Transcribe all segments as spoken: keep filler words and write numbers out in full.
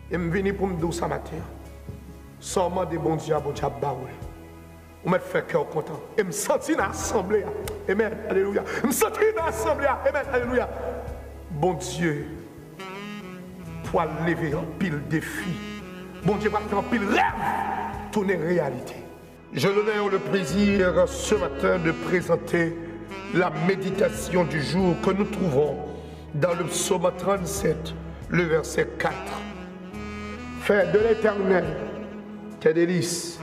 E m vini pou m di w sa maten an. Sa w mande Bondye a, Bondye ap ba ou l. Ou mèt fè kè w kontan. E m santi nan asanble a. Amen. Alelouya. M santi nan asanble a. Amen. Alelouya. Bondye pral leve anpil defi. Bondye pral fè anpil rèv tounen reyalite. J'ai l'honneur, le plaisir ce matin de présenter la méditation du jour que nous trouvons dans le psaume trente-sept, le verset quatre. Fais de l'Éternel tes délices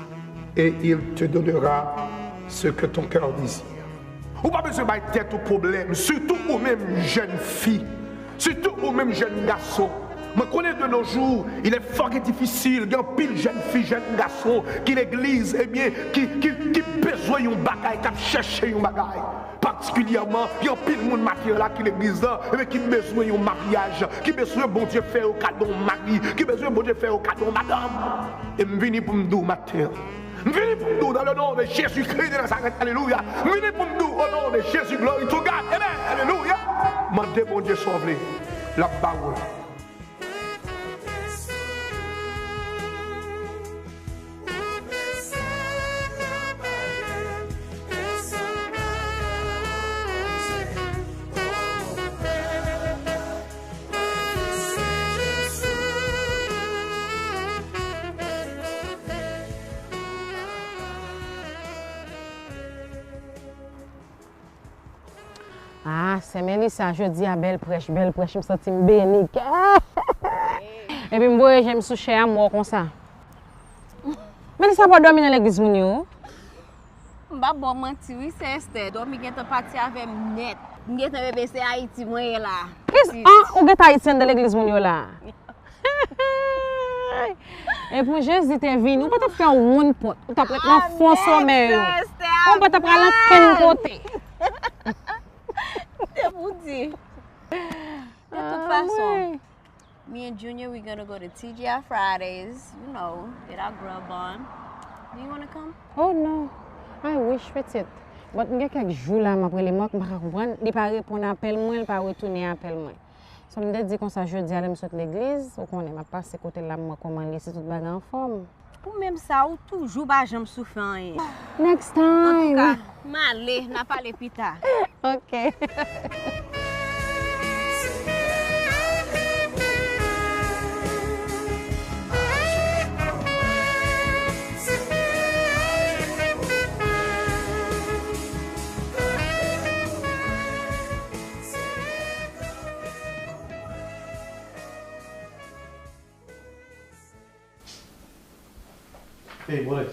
et il te donnera ce que ton cœur désire. Ou pa bezwen bay tèt ou pwoblèm, sitou ou menm jèn fi, sitou ou menm jèn gason. Mwen konnen de nos jours, il est fort et difficile, gen anpil jèn fi, jèn gason ki legliz, ebyen, ki, ki, ki bezwen yon bagay, k ap chèche yon bagay. Patikilyèman, gen anpil moun maten an la ki legliz la, ebyen, ki bezwen yon maryaj, ki bezwen Bondye fè yo kado yon mari, ki bezwen Bondye fè yo kado yon madanm. E m vini pou m di w maten an, M vini pou m di w dans le nom de Jésus-Christ de Nazareth, alelouya. M vini pou m di w au nom de Jésus, glory to God, amen, alelouya. Mande Bondye sa w vle, l ap ba ou l. Ah, sè Melissa, jodi a bèl prèch, bèl prèch, m santi m beni. Epi m voye je m sou chè a, m wè w konsa. Melissa pa dòmi nan legliz moun yo. M pa ba w manti wi, sè Esther, dòmi gentan pati avè m nèt. M gentan reve se Ayiti mwen ye la. Kis, an, ou gentan Ayiti anndan legliz moun yo la? Epi Jezi te vini, ou pa t ap fè yon moun pòt, ou t ap ret nan fon somèy ou. Ou pa t ap pral ankenn kote. Se pou di. De tout fason, me and Junior, we gonna go to T G I Fridays, you know, get our grub on. Do you wanna come? Oh no, I wish, pitit. But m gen kèk jou la m ap rele Mark, m pa ka konprann, li pa reponn apèl mwen, li pa retounen apèl mwen. So m te di konsa jodi a lè m sot legliz, ou konnen m ap pase kote l la m wè kòman l ye, si tout bagay anfòm. Ou menm sa, ou toujou pa janm sou fè anyen. Next time. Antouka, m ale, n a pale pita. Ok. Hey, bòlèt,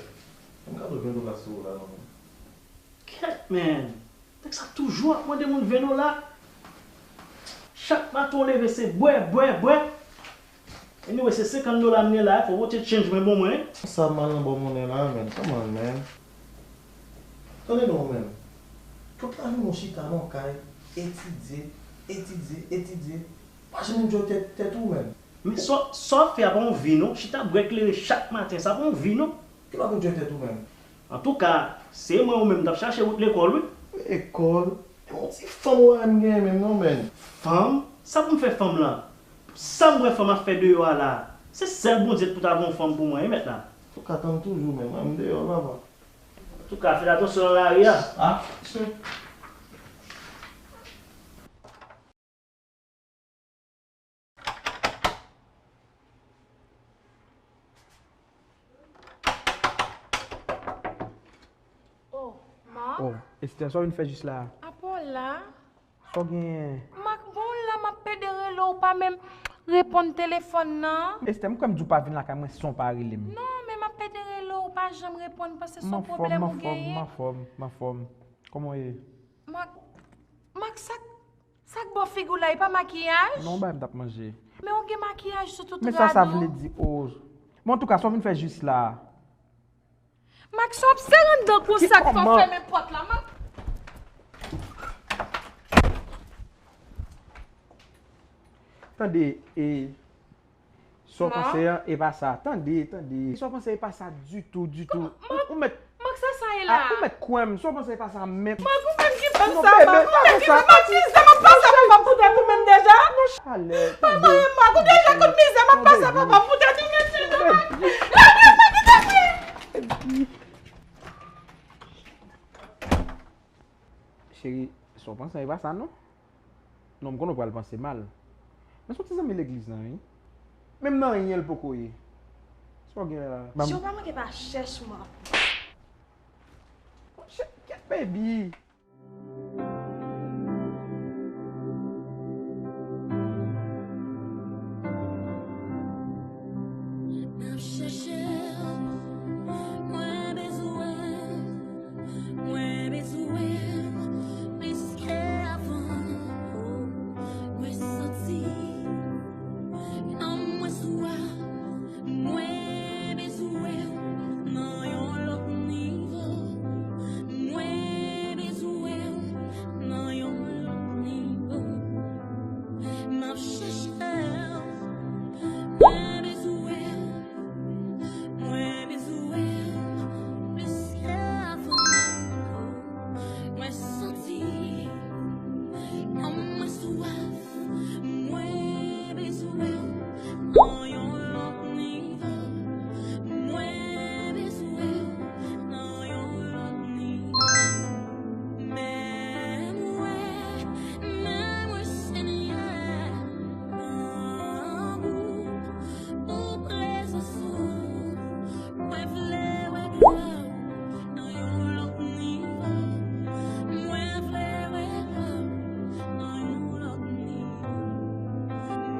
m ka dwe ven dola sou ou la non, man. Kèt, man. Nèg sa toujou ap mande moun ven dola. Chak maten w leve se bwè, bwè, bwè. Anyway, se senkant dola m gen la, fò w pote change mwen ban mwen. Sa mal nan bò monnen la, man. Come on, man. Tande non, man. Tout lajounen w chita nan kay, etidye, etidye, etidye. Pa janm enjoy tèt, tèt ou, man. Men sa, sa w ap fè a pa yon vi, non. Chita bwè kleren chak maten, sa pa yon vi, non. Ki w ap enjoy tèt ou, man. Antouka, se mwen ou menm m t ap chache wout lekòl, wi. Lekòl? E yon ti fanm ou wè m genyen menm, non, man. Fanm? Sa pou m fè fanm lan? Sa m wè fanm ap fè deyò a la? Se sèl Bondye t pou ta voye yon fanm pou mwen, wi, mèt la. Antouka, tann toujou, man. Mwen, m deyò la, papa. Antouka, fè atansyon nan lari a. Ah, sir. Oh, Mark. Oh, Esther, sa w vin fè jis la a? Apa w la? Sa w genyen? Mark, bon, la m ap pede rele w, ou pa menm reponn telefòn nan. Esther, m kwè m di w pa vin lakay mwen san w pa rele m. Non, men m ap pede rele w, ou pa janm reponn, panse se yon pwoblèm ou genyen. M anfòm, m anfòm, m anfòm. Kòman w ye? Mark, Mark, sa k Sa k bò figi w la, e pa makiyaj? Non, bagay m t ap manje. Men w gen makiyaj sou tout rad ou. Men sa sa vle di, o. Men antouka, sa w vin fè jis la a? Mark, sa w ap sere anndan konsa k fè w fèmen pòt la, Mark? Tande, e, Sa w panse an, e pa sa. Tande, tande. Sa w panse, e pa sa ditou, ditou. Ou, ou mèt. Mark, sa sa ye la? Ou mèt kwè m. Sa w panse, e pa sa menm. Mark, ou menm ki fè m sa, Mark. Ou menm ki fè m mizè m ap pase, papa m pou tèt ou menm deja. Papa, Mark, ou deja konn mizè m ap pase, papa m pou tèt Sa w panse, e pa sa non. Non, m konnen w pral panse mal. Men se yon ti zanmi legliz lan, wi. Menm nan anyen l poko ye. Sa w gen la? Ban m Jan w pa manke pa chèch mwen. Monchè, kèt baby. M ap chèche w, mwen bezwen w, mwen bezwen w plis ke avan. Mwen santi nanm mwen swaf. Mwen bezwen w nan yon lòt nivo. Mwen bezwen w nan yon lòt nivo. M ap chèche w. Mwen bezwen w. Mwen bezwen w plis ke avan. Mwen santi nanm mwen swaf. Mwen bezwen w nan yon lòt nivo. Mwen bezwen w nan yon lòt nivo. Men mwen, men mwen, Senyè, lanmou, pou prezans ou, mwen vle wè glwa w. Nan yon lòt nivo. Mwen vle wè glwa w nan yon lòt nivo.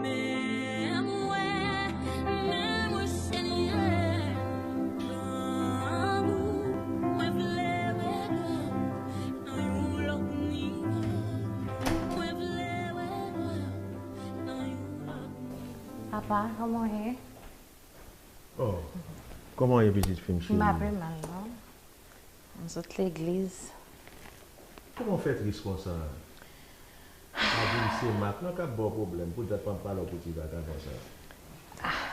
Men mwen, men mwen, Senyè, lanmou, mwen vle wè glwa w nan yon lòt nivo. Mwen vle wè glwa w nan yon lòt nivo. Papa, kòman w ye? Oh, kòman w ye, pitit fi m cheri? M pa pi mal, non. M sot legliz. Kòman w fè tris konsa? Pa di m se Mak non k ap ba w pwoblèm, pou dat m ap pale w pou ti vagabon sa. Ah.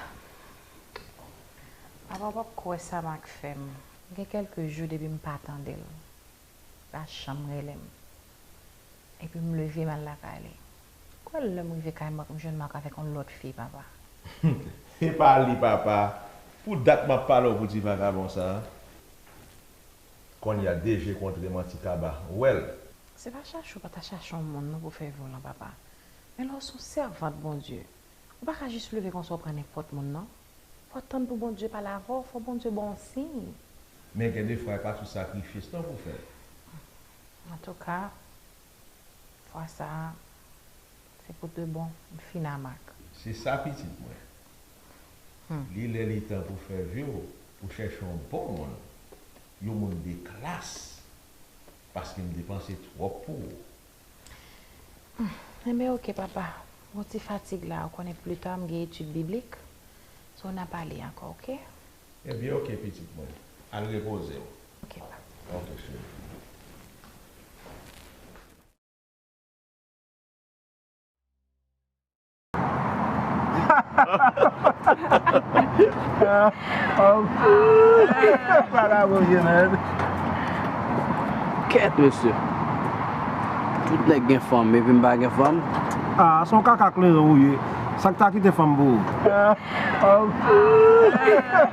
Papa, w p ap kwè sa Mak fè m. Gen kèlke jou depi m pa tande l. Pa janm rele m. Epi m leve m al lakay li. Kwè lè m rive kay Mak, m jwenn Mak avèk yon lòt fi, papa. E pa li, papa. Pou dat m ap pale w pou ti vagabon sa a. Kounye a, de je kontre manti kaba. Ou wè l. Se pa chache w pa ta chache yon moun non pou fè vyolan, papa. Men lè w se yon sèvant Bondye, ou pa ka jis leve konsa w pran nenpòt moun non. Fò w tann pou Bondye pale avè w, fò Bondye ba w yon siy. Men gen de fwa, e pa tout sakrifis non pou fè. Antouka, fwa sa a, se pou de bon, m fin a Mak. Se sa, pitit mwen. Hmm. Li lè li tan pou fè vi w, pou chèche yon bon moun, yon moun de klas, paske m depanse twòp pou ou. Hmm. Enben, oke, papa. Bon, ti fatig la, ou konnen pli ta m gen etid biblik. So, n a pale ankò, oke? Ebyen, oke, pitit mwen. Al repoze w. Oke, papa. Oke, cheri. Vagabon, Jenèd. Kèt, mesye. Tout nèg gen fanm, epi m pa gen fanm. Ah, se yon kaka kleren ou ye. Sa k ta kite fanm pou ou?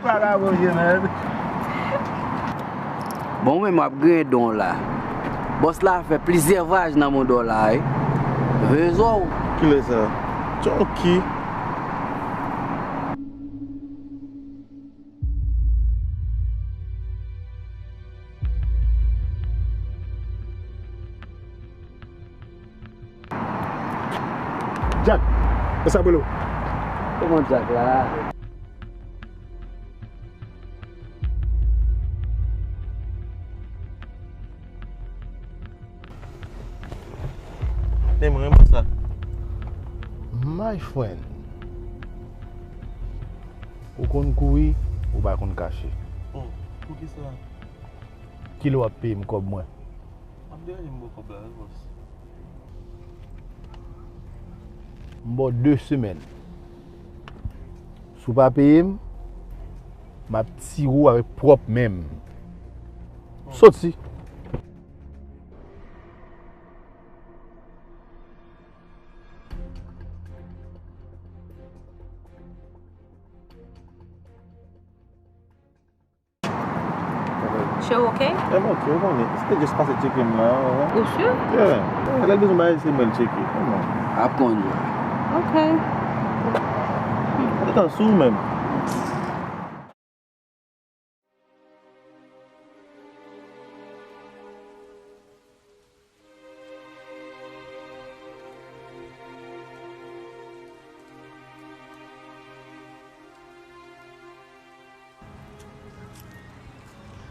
Vagabon, Jenèd. Bon, ou menm w ap griyen don w la. Bòs la fè plizyè vwayaj nan mond w la, wi. Veye zo w. Kilè sa? Chonky. Jack, e sa bolo? Kòman Jack la? Men mwen renmen sa. My friend, ou konn kouri, ou pa konn kache. Oh, poukisa? Kilè w ap peye m kòb mwen? Ap deraje m bò kòb la, wi, bòs. M ba w de semèn. Si w pa peye m, m ap tire w avèk pwòp men m. Soti. Chè, ok? Èm ok, ou konnen. Se te just pase tcheke m la, ou wè. Ou si? Yeah. Yeah, lè l bezwen bagay, se mwen l tcheke. Kòman? Ap konn jwe. Ok. Ou gentan sou menm.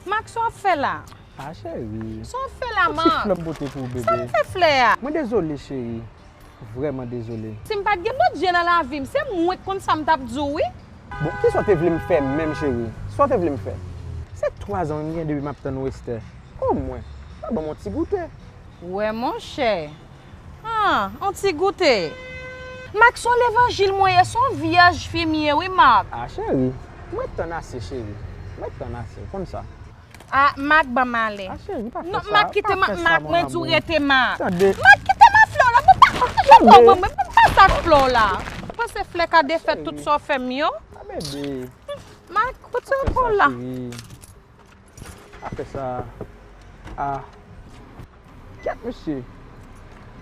Mak, sa w ap fè la? A, cheri. Sa w ap fè la, Mak? Yon ti flè m pote pou ou, bebe. Sa m fè flè a? Mwen dezole, cheri. Vrèman dezole. Si m pa t gen Bondye nan lavi m, se mwen k konn sa m t ap di w, wi. Bon, kisa w te vle m fè menm, cheri? Sa w te vle m fè? Se twa zan m gen depi m ap tann ou, Esther. Omwen, pa ban m yon ti goute. Wè, monchè. Ah, yon ti goute. Mak, se yon levanjil mwen ye, se yon vyèj fi m ye, wi, Mak. Ah, cheri, mwen tann ase, cheri. Mwen tann ase, w konn sa. Ah, Mak, ban m ale. Ah, cheri, pa fè sa. Non, Mak, kite m, Mak, mwen di w rete, Mak. Tande. Mak, kite m ak flè w la, mwen pa, mwen pa sa ak flè w la. Ou panse flè ka defèt tout sa w fè m yo? Ah, bebe. Mak, retire kò w la. Pa fè sa, cheri. Pa fè sa. Ah. Kèt, mesye.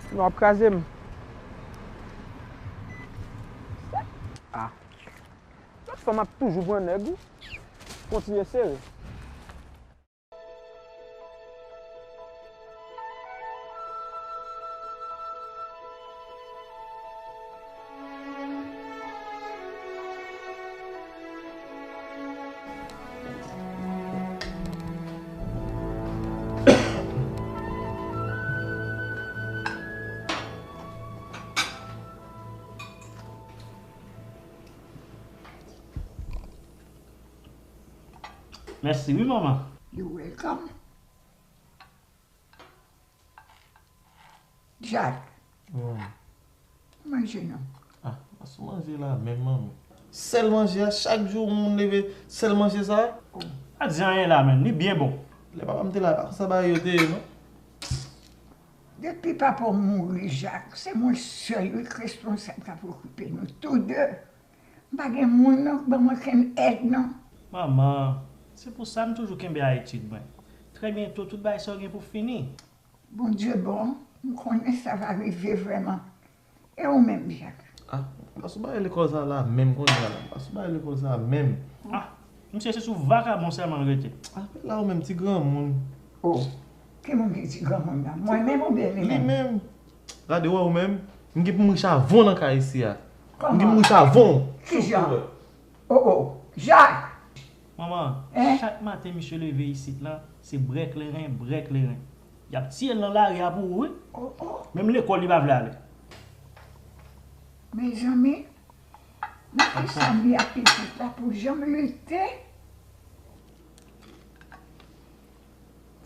Sinon w ap kraze m. Ah. Lòt fwa m ap toujou pran nèg ou. Kontinye sere. Mèsi wi, manman. You're welcome. Jack. Wi, manman. Manje non. Ah, pa sou manje la menm, manmi. Sèl manje a, chak jou yon moun leve, sèl manje sa. Oh. Pa di anyen la menm, li byen bon. Lè papa m te la, pa konsa bagay yo te ye, non. Depi papa w mouri, Jack, se mwen sèl wi k responsab k ap okipe nou tou de. M pa gen moun non k ban m okenn èd non. Manman, se pou sa m toujou kenbe a etid mwen. Trè byento, tout bagay sa yo gen pou fini. Bondye bon, m konnen sa va rive vrèman. E ou menm, Jack? Ah, pa sou bagay lekòl sa la menm kounye a la. Pa sou bagay lekòl sa menm. Ah, misye se sou vakabon sèlman l rete. Ah, men la ou menm ti granmoun. Oh, ki moun ki ti granmoun nan? Mwen menm oubyen li menm? Li menm. Gade wè ou menm, m gen pou m riche avon nan kay isi a. M gen pou m riche avon. Kijan? Oh, oh, Jack! Manman, chak maten misye leve isit la, se brè kleren, brè kleren. Y ap tiye l nan lari a pou ou, wi. Oh, oh. Menm lekòl li pa vle ale. Mezanmi, nan ki sa m ye ak pitit la pou janm lite?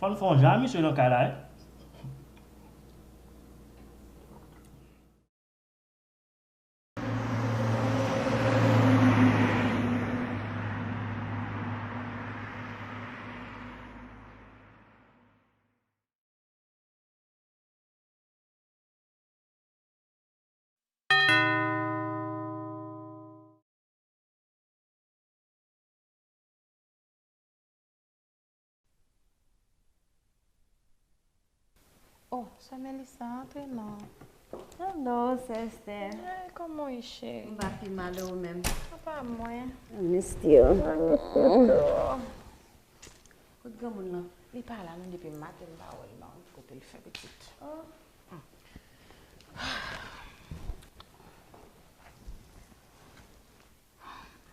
Fò n fè yon jan a misye nan kay la, wi. Oh, sè Melissa, antre non. Hello, sè Esther. Hey, kòman w ye, cheri? M pa pi mal, e ou menm? Apa mwen? I missed you. I missed you too. Kot granmoun lan? Li pa la non, depi maten m pa wè l non. Kote l fè pitit? Oh.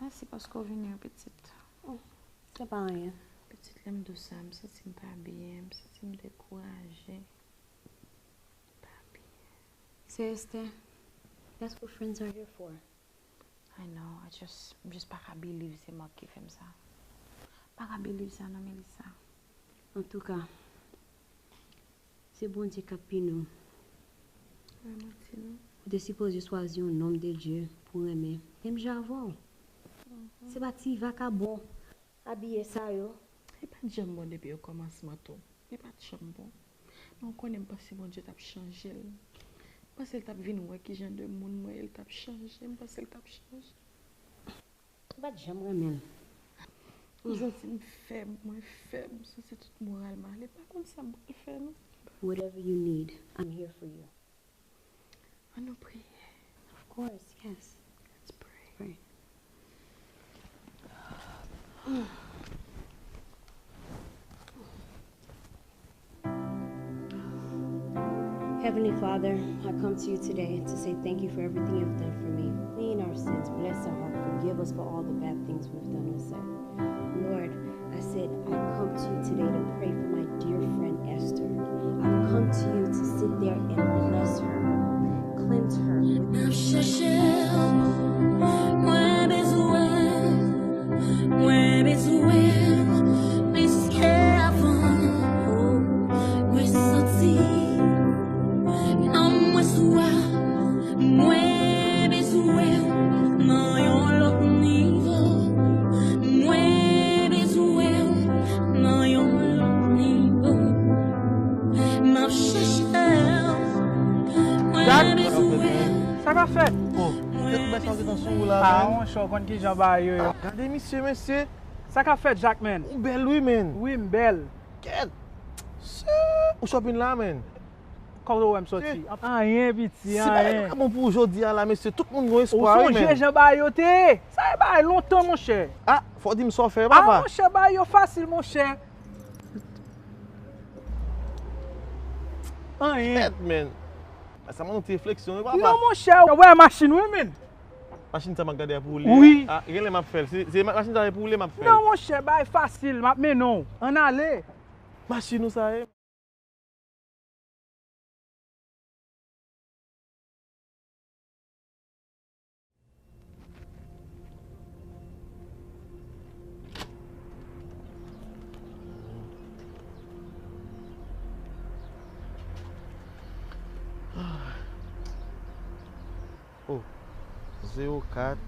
Mèsi paske w vini wi pitit. Oh, se pa anyen. Pitit, lè m di w sa, m santi m pa byen, m santi m dekouraje. M pa byen. Sè Esther, that's what friends are here for. I know, I just, m just pa ka believe se Mark ki fè m sa. M pa ka believe sa non, Melissa. Antouka, se Bondye k ap pini w. Ou te sipoze chwazi yon nonm de Dye pou renmen, menm jan avè w. Se pa ti vakabon abiye sa yo. Li pa t janm bon depi okòmansman tou. Li pa t janm bon. Men w konnen m panse Bondye t ap chanje l. M panse l t ap vin wè ki jan de moun mwen ye, l t ap chanje. M panse l t ap chanje. M pa t janm renmen l. M santi m fèb, mwen fèb, m santi tout moral m ale. Pa konn sa m pral fè non. Whatever you need, I'm here for you. Ann nou priye. Of course, yes. Let's pray. Pray. Heavenly Father, I come to you today to say thank you for everything you've done for me. Clean our sins, bless our heart, forgive us for all the bad things we've done or said. Lord, I said, I come to you today to pray for my dear friend Esther. I've come to you to sit there and bless her, cleanse her with Mwen bezwen, mwen bezwen plis ke avan. Mwen santi nanm mwen sou a. Mwen bezwen nan yon lòt nivo. Mwen bezwen nan yon lòt nivo. M ap chèche w. Mwen bezwen. Sa k ap fèt? Oh, se tout bèl sa yo gentan sou ou la, ah, man. Monchè, w konn kijan bagay yo ye. Gade misye, mesye. Sa k ap fèt, Jackman? Ou bèl, wi, man. Wi, m bèl. Kèt. Ou shopping la, man? Kòman w wè m sòti? Anyen, piti, anyen. Si bagay yo pa bon pou ou jodi a la, mesye, tout moun gen espwa, wi, man. Ou sonje jan bagay yo te ye? Sa e bagay lontan, monchè. Ah, fò w di m sa w fè, papa. Ah, monchè, bagay yo fasil, monchè. Anyen. Kèt, man. Sa mwen yon ti refleksyon, wi, papa. Non, monchè, w wè machin, wi, man. Machin sa m ap gade a pou ou li a? Wi. Ah, genlè m ap fè l. Se, se ma-, machin sa e pou ou li m ap fè l. Non, monchè, bagay fasil, m ap mennen w. Ann ale. Machin ou sa ye? Oh, zewo kat,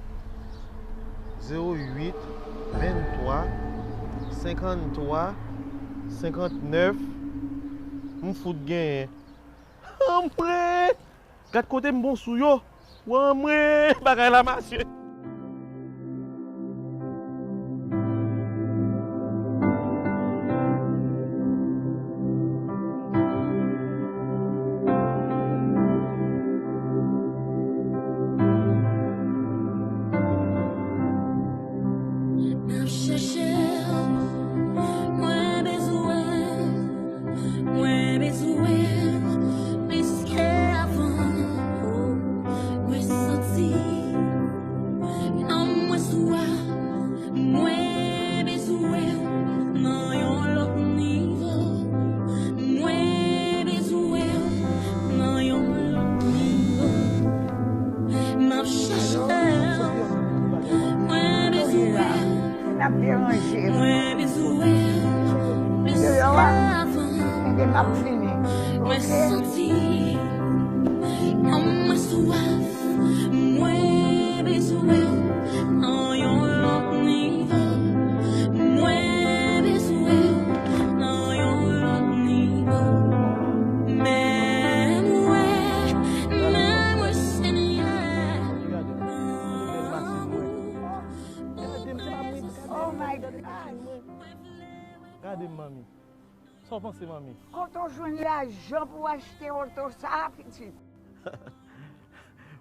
zewo uit, venntwa, senkanntwa, senkantnèf. M fout genyen. Anmwey! Gad kote m bon sou yo. Anmwey, bagay la mache. M ap chèche w, mwen bezwen, mwen bezwen plis ke avan. Mwen santi nanm mwen swa. Mwen bezwen w nan yon lòt nivo. Mwen bezwen w nan yon lòt nivo. M ap chèche w. Mwen bezwen w. N ap deranje. Mwen bezwen w plis ke avan. Deyò a, men m ap vini. Mwen santi nanm mwen swaf. Mwen bezwen w nan yon lòt nivo. Mwen bezwen w nan yon lòt nivo. Men mwen, men mwen, Senyè. Oh my God. Gade m, manmi. Sa w panse, manmi? Kote w jwenn lajan pou w achte oto sa a, pitit?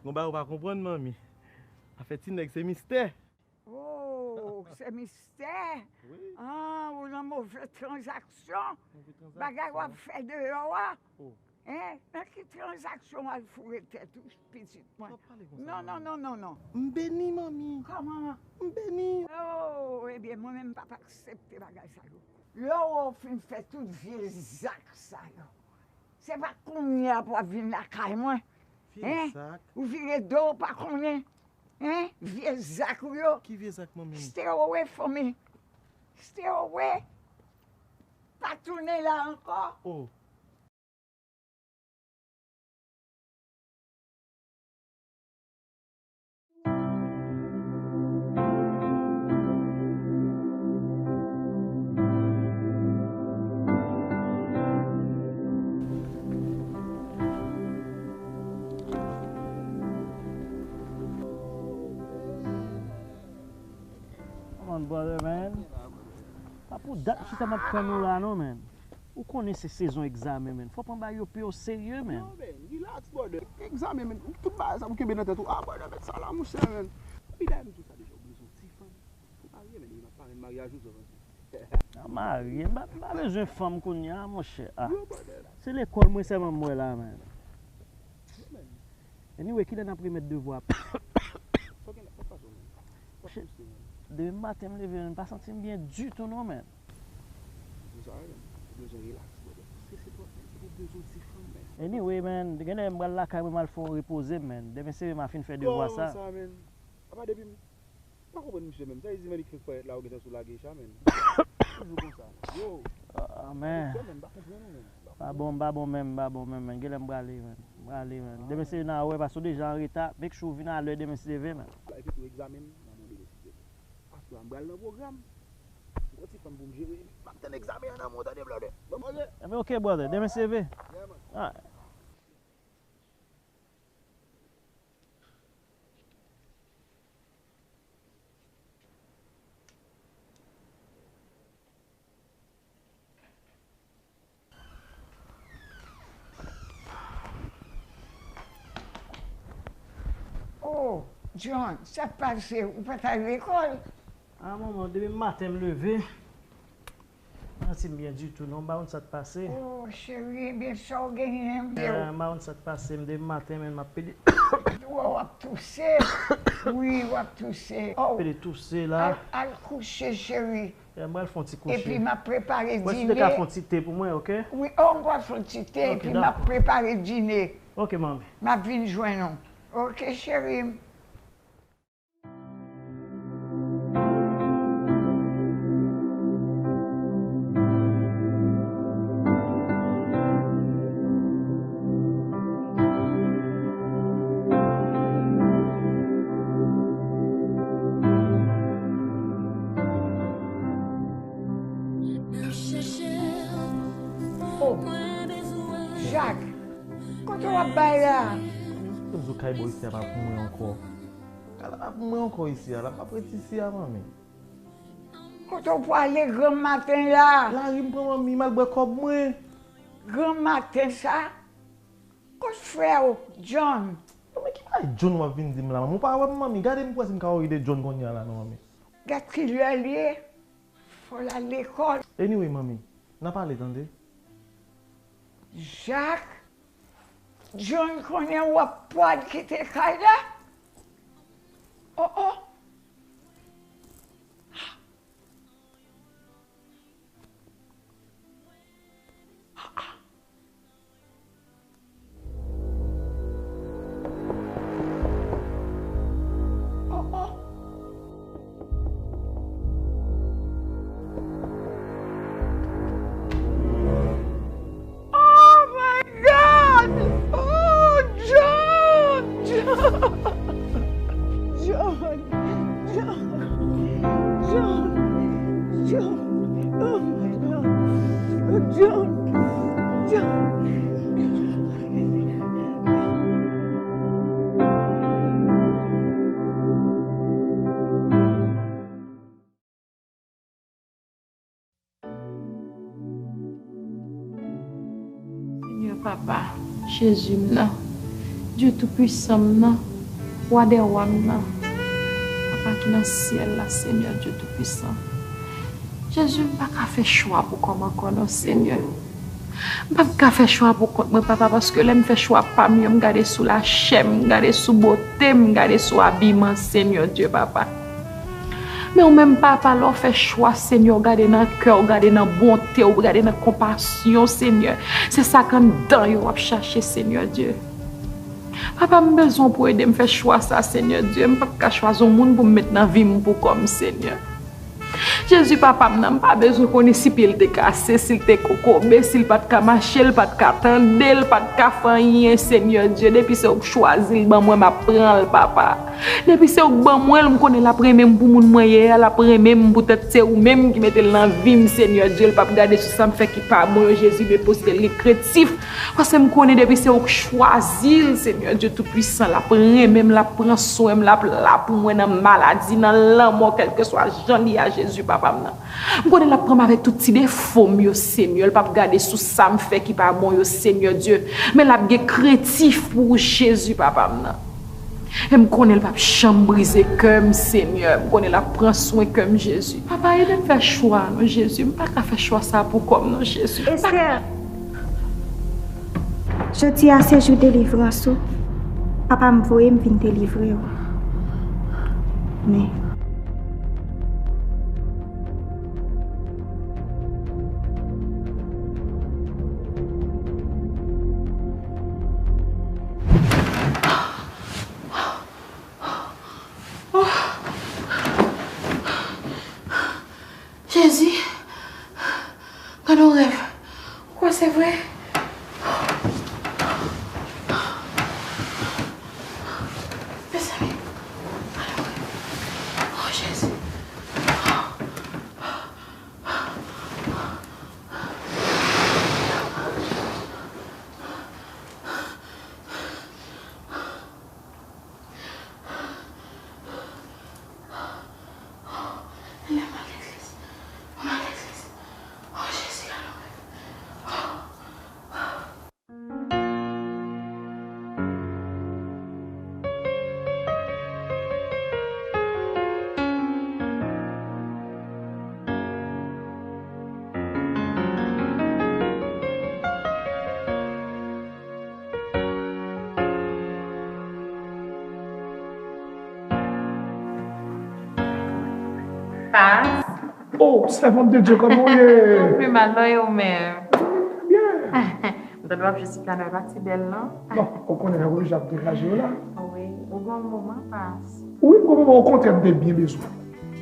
Gon bagay ou pa konprann, manmi. Afè ti nèg se mistè. Oh, se mistè? Wi. Ah, ou nan move tranzaksyon. Move tranzaksyon. Bagay w ap fè deyò a. Oh. Hein? Nan ki tranzaksyon w al foure tèt ou, pitit mwen? W ap pale konsa, manmi. Non, non, non, non, non. M beni, manmi. Kòman? M beni. Oh, ebyen, mwen menm, m p ap aksepte bagay sa yo. Lè w fin fè tout vye zak sa yo, se pa kounye a pou w ap vin lakay mwen. Vye zak? Ou vire do, w pa konnen. Hein? Vye zak ou yo. Ki vye zak, manmi? Stay away from me. Stay away. Pa tounen la ankò. Oh. Come on, brother, man. Pou dat m chita m ap tann ou la non, menn. Ou konnen se sezon egzamen, menn. Fò w pran bagay yo pi o serye, menn. Yo, menn, relax, brother. Egzamen, menn. Tout bagay sa pou kenbe nan tèt ou. Ah, brother, met sa la, monchè, menn. Epi dayè, m di w sa deja, ou bezwen yon ti fanm. Ou marye, menn, epi m ap parenn maryaj ou, sa w panse? A marye, m pa, m pa bezwen fanm kounye a, monchè. Ah. Yo, brother. Se lekòl mwen sèlman m wè la, menn. Yo, menn. Anyway, kilè n ap remèt devwa? Sa w gen la, sa k pase w menm? W ap touse menm. Depi maten m leve, m pa santi m byen ditou non, menn. Ou sa menm, ou bezwen relax, brother. Paske se twòp, menn. Ou bezwen ti fanm, menn. Anyway, menn, genlè m pral lakay mwen, m al fè yon repoze m, menn. Demen se m a fin fè devwa sa. Kòman sa, menn? Apa depi m pa konprann misye menm. Sa vle di Manik fenk parèt la, ou gentan sou lage cha, menn. Toujou konsa. Yo. Ah, men. Misye menm, m pa konprann ou menm. Pa bon, m pa bon menm, m pa bon menm, menn. Genlè m prale, menn. M prale, menn. Demen se n a wè, paske w deja an reta. Make sure w vin alè demen si Dye vle, menn. Epi tou egzamen m nan mande w, si Dye vle. Aswè a m pral nan pwogram. M pran ti fanm pou m jere. M ap tann egzamen an nan men w, tande, brother. Bon, ok. Enben, ok, brother. Demen si Dye vle. Yeah, man. Alright. Oh, John, sa k pase? Ou pa t al lekòl? Ah, manman, depi maten m leve, m pa santi m byen ditou, non. M pa konn sa k pase. Oh, cheri, ebyen, sa w genyen? Eh, m pa konn sa k pase. M depi maten, menn, m ap pede. Ou w ap touse. Wi, w ap touse. Oh, pede touse la. Al, al kouche, cheri. Eh, m pral fè yon ti kouche. Epi m ap prepare dine. Wè si w te ka fè yon ti te pou mwen, ok? Wi, oh, m pral fè yon ti te, epi m ap prepare dine. Ok, manmi. M ap vin jwenn ou. Ok, cheri m. Oh, Jak, kote w ap bay la? Kote m sou kay bò isi a pa pou mwen ankò. Kay la pa pou mwen ankò isi a, la p ap ret isi a, manmi. Kote w prale granm maten la? Lari m pran manmi, m al bwè kòb mwen. Granm maten sa? Kot frè w, John? Manmi, ki bagay John w ap vin di m la, manmi? Ou pa wè m, manmi? Gade m pou wè si m ka wè ide John kounye a la, non, manmi. Gad ki lè l ye. Fò l al lekòl. Anyway, manmi, n a pale, tande. Jak, John konnen w ap pral kite kay la? Oh, oh. Oh, oh. Oh my God! Oh, John! John! John! John! John! John! Oh my God! Oh, John! John! Senyè Papa, Jezi m nan, Dye Toupisan m nan, Wa dè wa m nan, Papa ki nan syèl la, Senyè Dye Toupisan. Jezi, m pa ka fè chwa pou kò m ankò non, Senyè. M p ap ka fè chwa pou kont mwen, Papa, paske lè m fè chwa pa m yo, m gade sou lachè m, m gade sou bote m, m gade sou abiman, Senyè Dye, Papa. Men ou menm, Papa, lè w fè chwa, Senyè, w gade nan kè, w gade nan bonte, w gade nan konpasyon, Senyè. Se sa k anndan yo w ap chache, Senyè Dye. Papa, m bezwen w pou w ede m fè chwa sa, Senyè Dye. M p ap ka chwazi yon moun pou m met nan vi m pou kò m, Senyè. Jezi, Papa m nan, m pa bezwen konnen si pye l te kase, si l te kokobe, si l pa t ka mache, l pa t ka tande, l pa t ka fè anyen, Senyè Dye. Depi se ou k chwazi l ban mwen, m ap pran l, Papa. Depi se ou k ban mwen l, m konnen l ap renmen m pou moun mwen ye a, l ap renmen m poutèt se ou menm ki mete l nan vi m, Senyè Dye. L p ap gade sou sa m fè ki pa bon yo, Jezi, men poste l gen krentif. Paske m konnen depi se ou k chwazi l, Senyè Dye Toupisan, l ap renmen m, l ap pran swen m, l ap la pou mwen nan maladi, nan lanmò, kèlkeswa jan li ye a, Jezi, Papa. papa m nan. M konnen l ap pran m avèk tout ti defo m yo, Senyè. L p ap gade sou sa m fè ki pa bon yo, Senyè Dye. Men l ap gen krentif pou ou, Jezi, papa m nan. E m konnen l p ap janm brize kè m, Senyè. M konnen l ap pran swen kè m, Jezi. Papa, ede m fè chwa, non, Jezi. M pa ka fè chwa sa pou kò m, non, Jezi. M pa ka. Esther, jodi a se jou delivrans ou. Papa m voye m vin delivre w. Men. Jezi, gade yon rèv. Ou kwè se vre? Mezanmi, gade yon rèv. Oh, Jezi. Lè m al legliz, mwen al legliz. Oh, Jezi, gade yon rèv. Pas. Oh, sèvant de Dieu, kòman w ye? Pi mal, non, e ou menm? Byen. M tande w ap jwe ti kanal pa ti bèl, non? Non, ou konnen nan religion ap degaje w la. Wi, ou gen yon moman, Pas. Wi, m gen yon moman, okontrè, m te byen bezwen.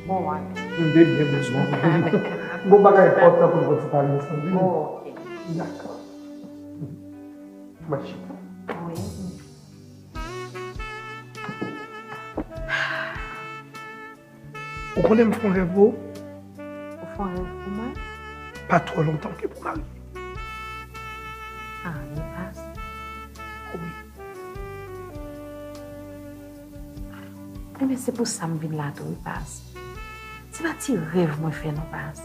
Bon, wè. M te byen bezwen. M gen yon bagay enpòtan pou m konn pale ansanm, wi. Oh, ok. Dakò. Mache. Wi. Ou konnen m fè yon rèv pou ou? Ou fè yon rèv pou mwen? Pa twò lontan ke pou marye. Ah, men Pas. Wi. Enben, se pou sa m vin la tou, wi, Pas. Se pa ti rèv mwen fè, non, Pas.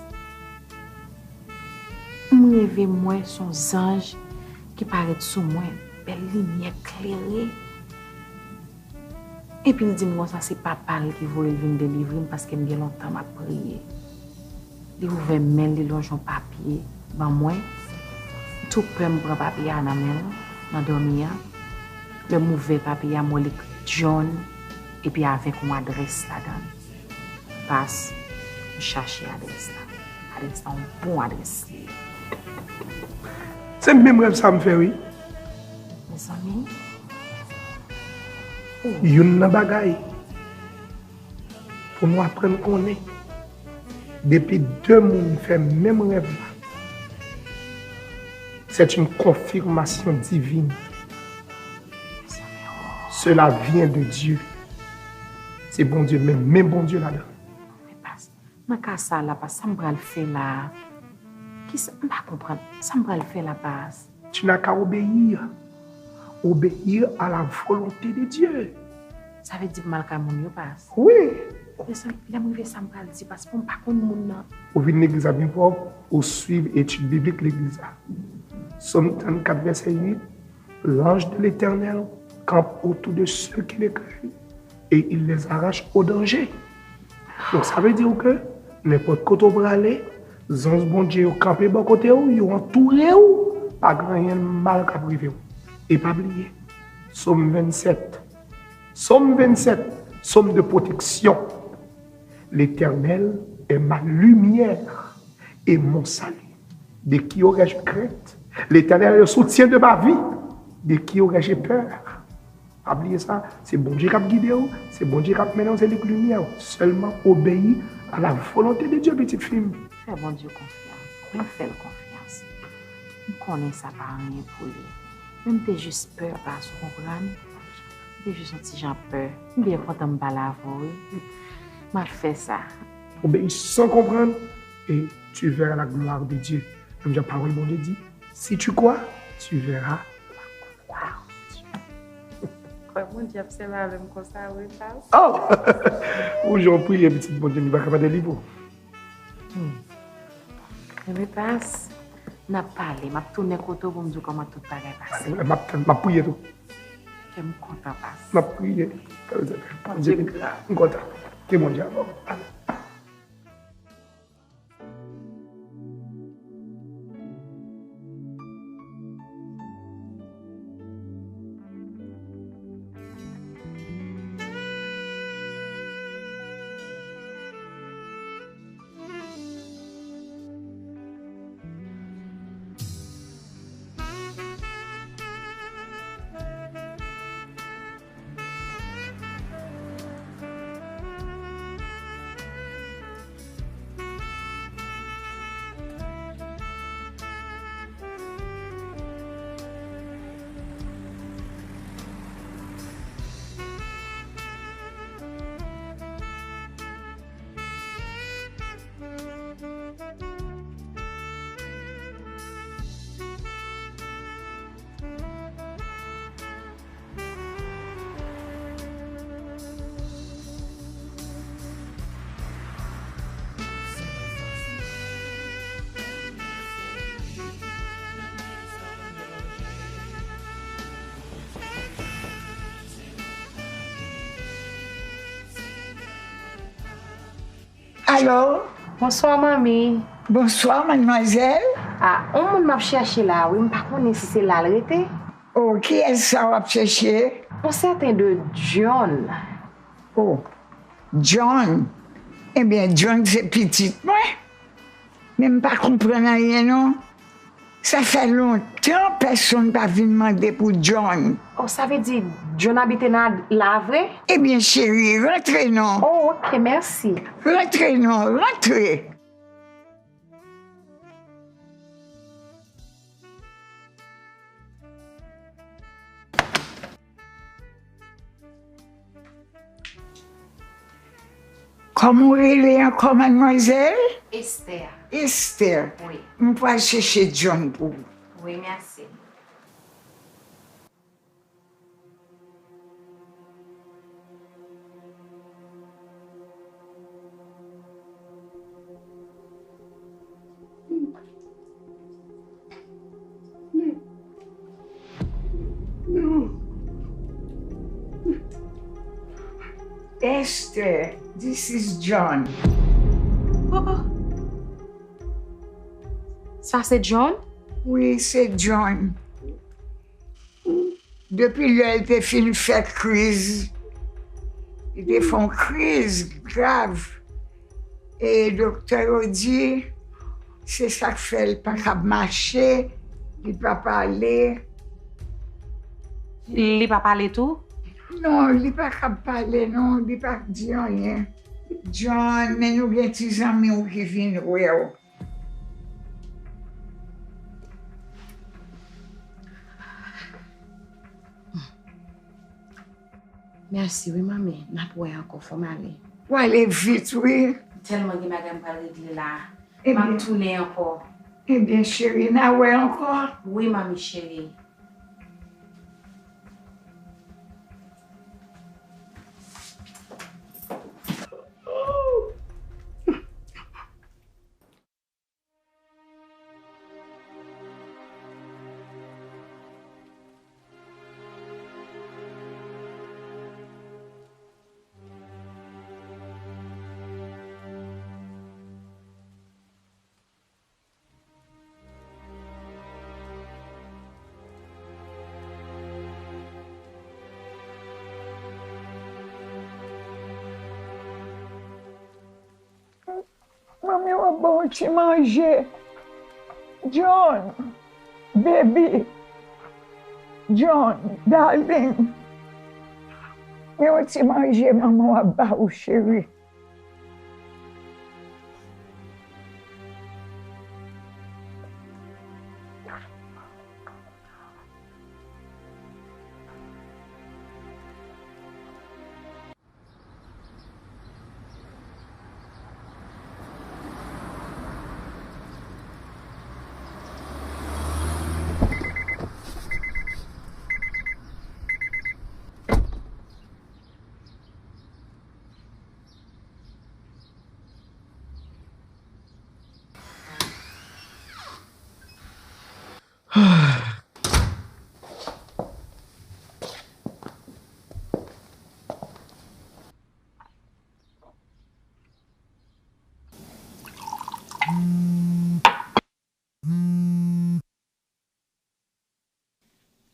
M reve m wè se yon zanj ki parèt sou mwen, bèl limyè klere. Epi l di m konsa se papa l ki voye l vin delivre m paske m gen lontan m ap priye. Li ouvè men l, li lonje yon papye ban mwen. Tou pè m pran papye a nan men l, nan dòmi a. Lè m ouvè papye a, m wè l ekri John, epi avèk yon adrès ladan l. Pas, m chache adrès la. Adrès la, yon bon adrès li ye. Se menm rèv sa m fè, wi. Mezanmi. Youn nan bagay pou nou aprann konnen, depi de moun fè menm rèv la, c'est une confirmation divine. Cela vient de Dieu. Se Bondye menm, men Bondye ladan. Men Pas, nan ka sa la, Pas, sa m pral fè la a? Kisa, m pa konprann. Sa m pral fè la, Pas? Tu n'as qu'à obéir. Obéir à la volonté de Dieu. Sa vle di m al kay moun yo, Pas? Wi. Mezanmi, lè m rive sa m pral di, Pas, pou m pa konn moun nan. Ou vin legliz la byen pwòp, ou swiv etid biblik legliz la. Sòm trannkat, vèsè uit, l'ange de l'Éternel campe autour de ceux qui le craignent et il les arrache au danger. Donk, sa vle di ke nenpòt kote w prale, zanj Bondye yo kanpe bò kote w, yo antoure w, pa gen anyen mal k ap rive w. E pa bliye, Sòm vennsèt, Sòm vennsèt, Sòm de protection. L'Éternel est ma lumière et mon salut. De qui aurais-je crainte? L'Éternel est le soutien de ma vie. De qui aurais-je peur? Pa bliye sa, se Bondye k ap gide w, se Bondye k ap mennen w, se li k limyè w. Sèlman obeyi à la volonté de Dieu, pitit fi m. Fè Bondye konfyans. Mwen fè l konfyans. M konnen sa pa anyen pou li. Men m te jis pè, Pas, ou konprann? M te jis yon ti jan pè. M byen kontan m pale avè w, wi. M ap fè sa. Obéis sans comprendre et tu verras la gloire de Dieu. Menm jan pawòl Bondye di, si tu crois, tu verras la gloire de Dieu. Kwè Bondye ap sèvi avè m konsa, wi, Pas. Oh! Ou jan w priye, pitit Bondye, li pa ka pa delivre w. Hmm. Ebyen, Pas, n ap pale. M ap tounen kote w pou m di w kòman tout bagay pase. M ap tann, m ap priye tou. Kè m kontan, Pas. M ap priye. Bondye gran. M kontan. Ke Bondye avè w. Amen. Alo? Bonswa, manmi. Bonswa, madmwazèl. A, yon moun m ap chèche la, wi, m pa konnen si se la l rete. O, kiyès sa w ap chèche? Yon sèten de John. O, John. Ebyen, John se pitit mwen. Men m pa konprann anyen, non. Sa fè lontan pèsonn pa vin mande pou John. O, sa vle di John abite nan la vre? Ebyen, cheri, rantre non. O, oke, mèsi. Rantre non, rantre. Kòman w rele ankò, madmwazèl? Esther. Esther. Wi. M pral chèche John pou ou. Wi, mèsi. Esther, this is John. Oh, oh. Sa se John? Wi, se John. Depi lè l te fin fè kriz, li te fè yon kriz grav. E doktè yo di, se sa k fè l pa kab mache, li pa pale. Li pa pale tou? Non, li pa kab pale, non, li pa di anyen. John, men nou gen ti zanmi w ki vin wè w. Mèsi wi, manmi. N ap wè ankò, fò m ale. W ale vit, wi. Tèlman gen bagay m pral regle la. M ap tounen ankò. Ebyen, cheri, n a wè ankò. Wi, manmi cheri. Manmi w ap ba w ti manje. John, baby. John, darling. Men yon ti manje manman w ap ba ou, cheri.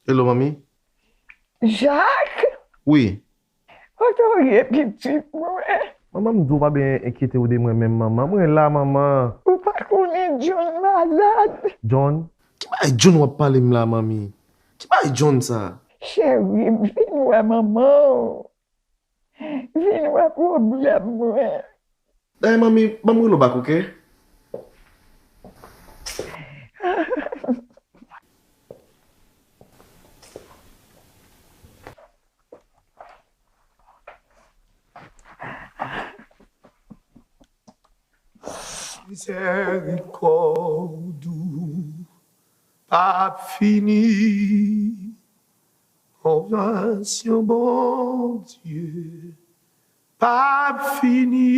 Hello, manmi. Jacques? Wi. Kote w ye, pitit mwen? Manman, m di w pa bezwen enkyete w de mwen menm, manman. Mwen la, manman. Ou pa konnen John malad? John? Ki bagay John w ap pale m la, manmi? Ki bagay John sa? Cheri, vin wè manman w. Vin wè pwoblèm mwen. Dayè, manmi, ban m rele w back, oke? Mizèrikòd ou p ap fini. Konpasyon Bondye p ap fini.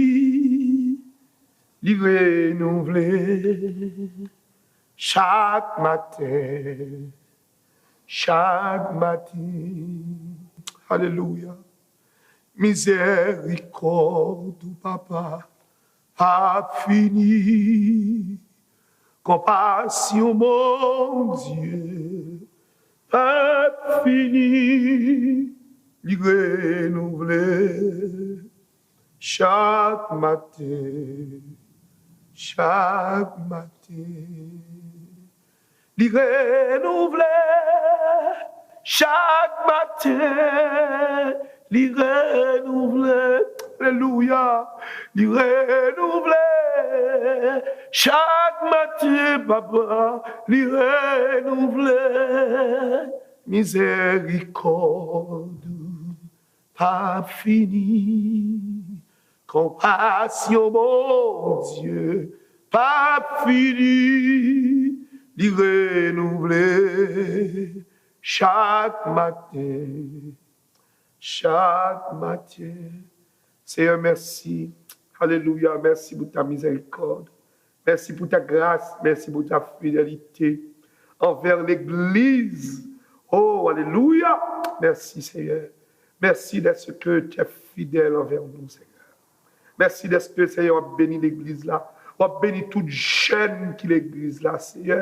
Li renouvle chak maten, chak maten. Alelouya. Mizèrikòd ou, Papa, p ap fini. Konpasyon Bondye p ap fini. Li renouvle chak maten, chak maten. Li renouvle chak maten, li renouvle, alelouya, li renouvle chak maten, papa, li renouvle. Mizèrikòd ou p ap fini. Konpasyon Bondye p ap fini. Li renouvle chak maten, chak maten. Seyè, mèsi. Alelouya. Mèsi pou ta mizèrikòd. Mèsi pou ta gras, mèsi pou ta fidelite anvè legliz. Oh, alelouya! Mèsi, Seyè. Mèsi dèske tu es fidèle anvè nou, Seyè. Mèsi dèske, Seyè, w ap beni legliz la. W ap beni tout jèn ki legliz la, Seyè.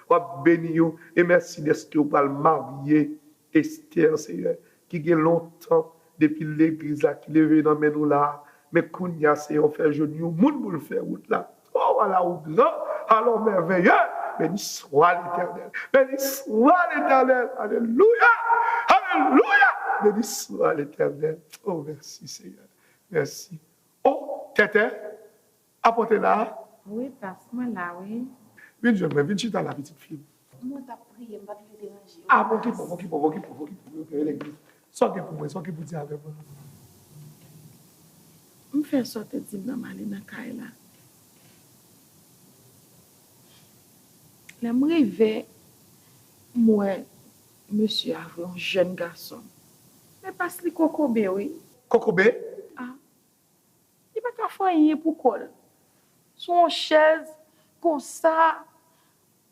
W ap beni yo. E mèsi dèske w pral marye Esther, Seyè, ki gen lontan depi legliz la ki leve nan men nou la. Men kounye a, Seyè, w fè jwenn yon moun pou l fè wout la. Oh, ala ou gran, ala ou mèveye. Beni swa Letènèl. Beni swa Letènèl. Alelouya. Alelouya. Beni swa Letènèl. Oh, mèsi, Seyè. Mèsi. Oh, Tètè, apa w te la a? Wi, pas, mwen la, wi. Vin jwenn mwen, vin chita la, pitit fi m. Mwen t ap priye, m pa t vle deranje w. Ah, bon, ki bon, bon, ki bon, bon, ki bon, bon, ki bon, yo kere legliz. Sa w gen pou mwen, sa w gen pou di avè mwen? M fè sa w te di m nan, m ale nan kay la. Lè m rive, m wè mesye a vre, yon jèn gason. Men pas li kokobe, wi. Kokobe? Ah. Li pa ka fè anyen pou kò l. Sou yon chèz, konsa,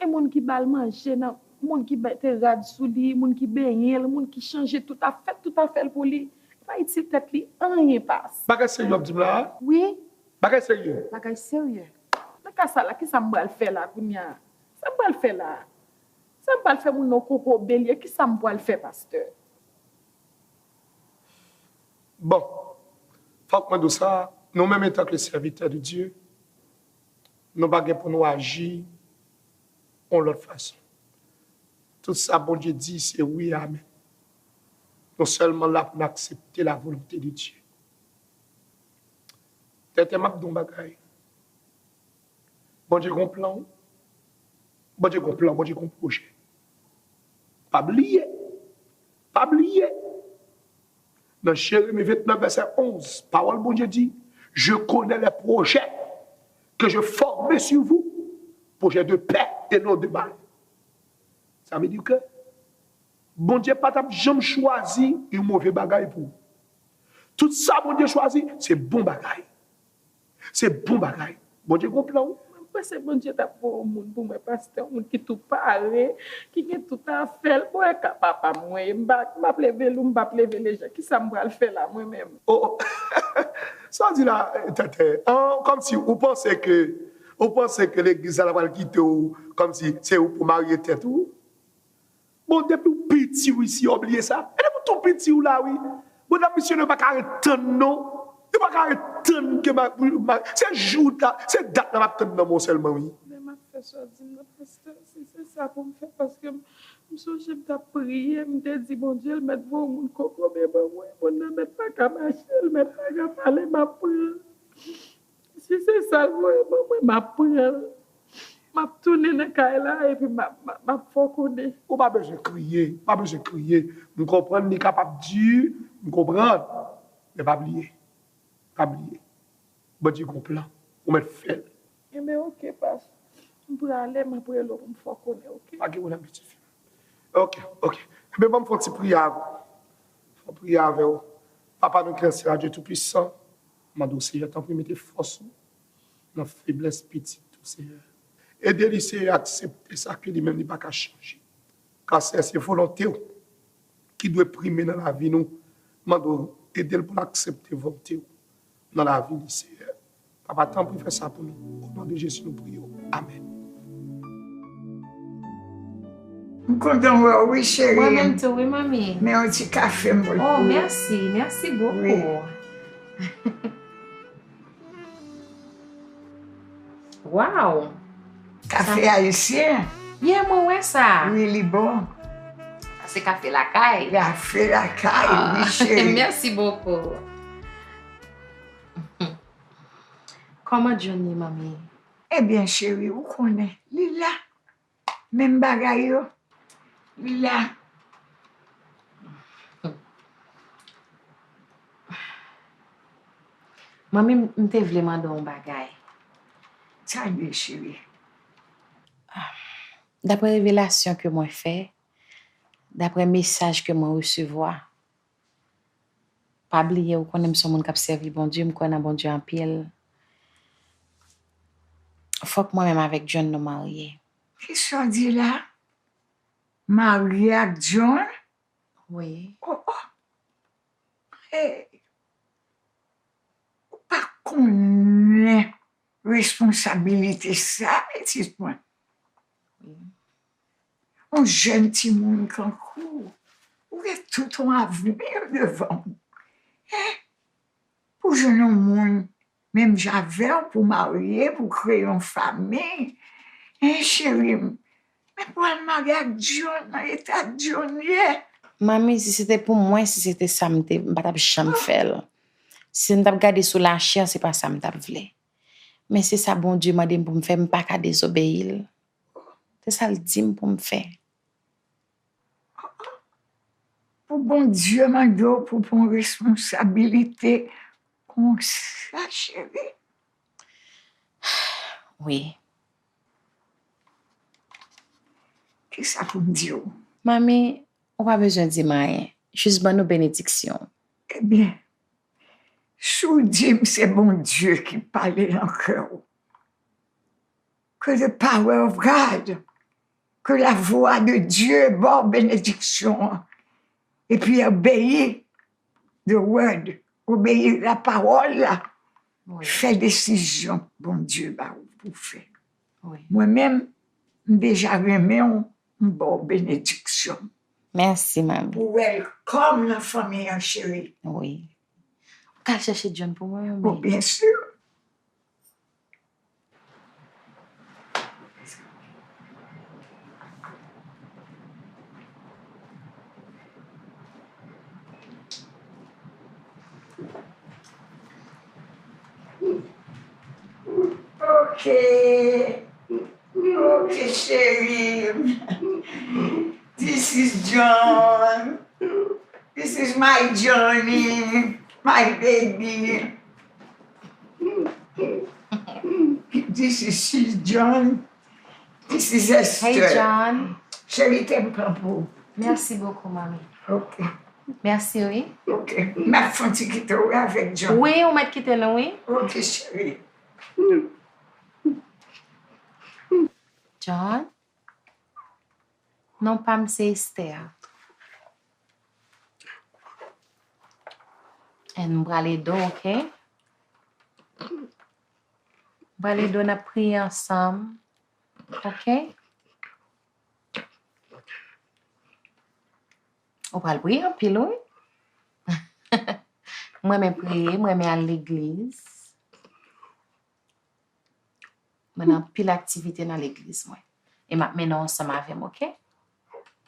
e moun ki ba l manje, nan, moun ki mete rad sou li, moun ki benyen l, moun ki chanje tout afè, tout afè l pou li. Li pa itil tèt li anyen, pas. Bagay serye w ap di m la a? Wi. Bagay serye? Bagay serye. Nan ka sa la, kisa m pral fè la kounye a? Sa m pral fè la? Sa m pral fè moun nan kokobe l ye? Kisa m pral fè, pastè? Bon, fòk mwen di w sa, nou menm, antanke sèvitè de Dye, nou pa gen pou nou aji yon lòt fason. Tout sa Bondye di, se wi e amèn. Nou sèlman la pou n aksepte la volonte de Dye. Tètè, m ap di w yon bagay. Bondye gon plan, wi. Bondye gon plan, Bondye gon pwojè. Pa bliye, pa bliye. Nan Jeremi ventnèf, vèsè onz, pawòl Bondye di, je connais les projets que je forme sur vous, projets de paix et non de mal. Sa vle di ke Bondye pa t ap janm chwazi yon move bagay pou ou. Tout sa Bondye chwazi, se bon bagay. Se bon bagay. Bondye gon plan, wi. Mwen se Bondye t ap voye yon moun pou mwen, pastè, yon moun ki tou pare, ki gen tout afè l. Bon, e ka papa m mwen ye, m pa, m ap leve l ou m p ap leve l, e jan, kisa m pral fè la mwen menm? Oh, oh. Sa w di la, tètè? An, kòmsi ou panse ke, ou panse ke legliz la pral kite w, kòmsi se ou pou marye tèt ou? Bon, depi w piti wi, si w bliye sa. E depi w tou piti w la wi. Bon, nan misyon yo pa ka ret tann non. Yo pa ka ret tann ke ma, ma, se jou la, se dat la m ap tann nan men w sèlman wi. Men m ap fè sa w di m nan, pastè, si se sa pou m fè, paske m, m sonje m t ap priye, m te di Bondye l mèt voye yon moun kokobe ban mwen, moun nan mèt pa ka mache, l mèt pa ka pale, m ap pran l. Si se sa l voye ban mwen, m ap pran l. M ap tounen nan kay la epi m ap, m ap, m ap fè w konnen. Ou pa bezwen kriye, ou pa bezwen kriye. M konprann li kapab di, m konprann. Men pa bliye, pa bliye. Bondye gen yon plan, ou mèt fè l. Enben oke pas, m prale, m ap rele w pou m fè w konnen, oke? Pa gen pwoblèm pitit fi m. Oke, oke. Enben ban m fè yon ti priyè avè w. Fè yon priyè avè w. Papa nou ki nan syèl, Adye Toupisan, mande w Seyè tanpri mete fòs ou nan feblès pitit ou Seyè. Ede li Seyè aksepte sa ke li menm li pa ka chanje. Kase se volonte w ki dwe prime nan lavi nou. Mande w ede l pou l aksepte volonte w nan lavi li Seyè. Papa tanpri fè sa pou nou. O non de Jezi nou priye w. Amèn. M kontan wè w wi cheri. Mwen menm tou wi manmi. Men yon ti kafe m pou l. Oh mèsi, mèsi bokou. Wow! Kafe ayisyen. Yeah, mwen wè sa. Wi, li bon. Sa se kafe lakay. Kafe lakay, wi cheri. Mèsi bokou. Kòman John ye, manmi? Ebyen, cheri, ou konnen, li la. Menm bagay yo. Li la. Manmi, m te vle mande w yon bagay. Sa l ye, cheri? Daprè revelasyon ke mwen fè, daprè mesaj ke mwen resevwa, pa bliye, ou konnen m se yon moun k ap sèvi Bondye, m kwè nan Bondye anpil. Fòk mwen menm avèk John nou marye. Kisa w di la? Marye ak John? Wi. Oh, oh. Hey. Ou pa konnen responsabilite sa, pitit mwen. Wi. Yon jèn timoun tankou w, ou gen tout yon avni devan w. Hein? Pou jwenn yon moun menm jan avè w pou marye, pou kreye yon fanmi. Hein, cheri m? Men pou al marye ak John nan eta John ye. Manmi, si se te pou mwen, si se te sa m te, m pa t ap janm fè l. Si m t ap gade sou lachè, se pa sa m t ap vle. Men se sa Bondye mande m pou m fè, m pa ka dezobeyi l. Se sa l di m pou m fè. Pou Bondye mande w pou pran responsabilite konsa, cheri? Wi. Kisa pou m di w? Manmi, ou pa bezwen di m anyen. Jis ban nou benediksyon w. Ebyen, si w di m se Bondye ki pale nan kè w, que the power of God, que la voix de Dieu ba w benediksyon an, epi obeyi the word, obeyi lapawòl la, fè desizyon Bondye ba w pou w fè. Mwen menm, m deja renmen w, m ba w benediksyon. Mèsi, manmi. Ou welcome nan fanmi an, cheri. Wi. Ou ka al chèche John pou mwen, manmi? Bon, byen si. Ok. Ok, cheri. This is John. This is my Johnny, my baby. This is, she's John. This is Esther. Hey, John. Cheri, te m pran pou ou. Mèsi bokou, manmi. Ok. Mèsi, wi. Ok. M ap fè yon ti kite w avèk John. Wi, ou mèt kite nou, wi. Ok, cheri. John? Non pa m se Esther. And m prale do, oke? M prale do, n ap priye ansanm, oke? Ou pral priye anpil, wi. Mwen renmen priye, mwen renmen al legliz. Mwen nan anpil aktivite nan legliz mwen. E m ap mennen w ansanm avè m, oke?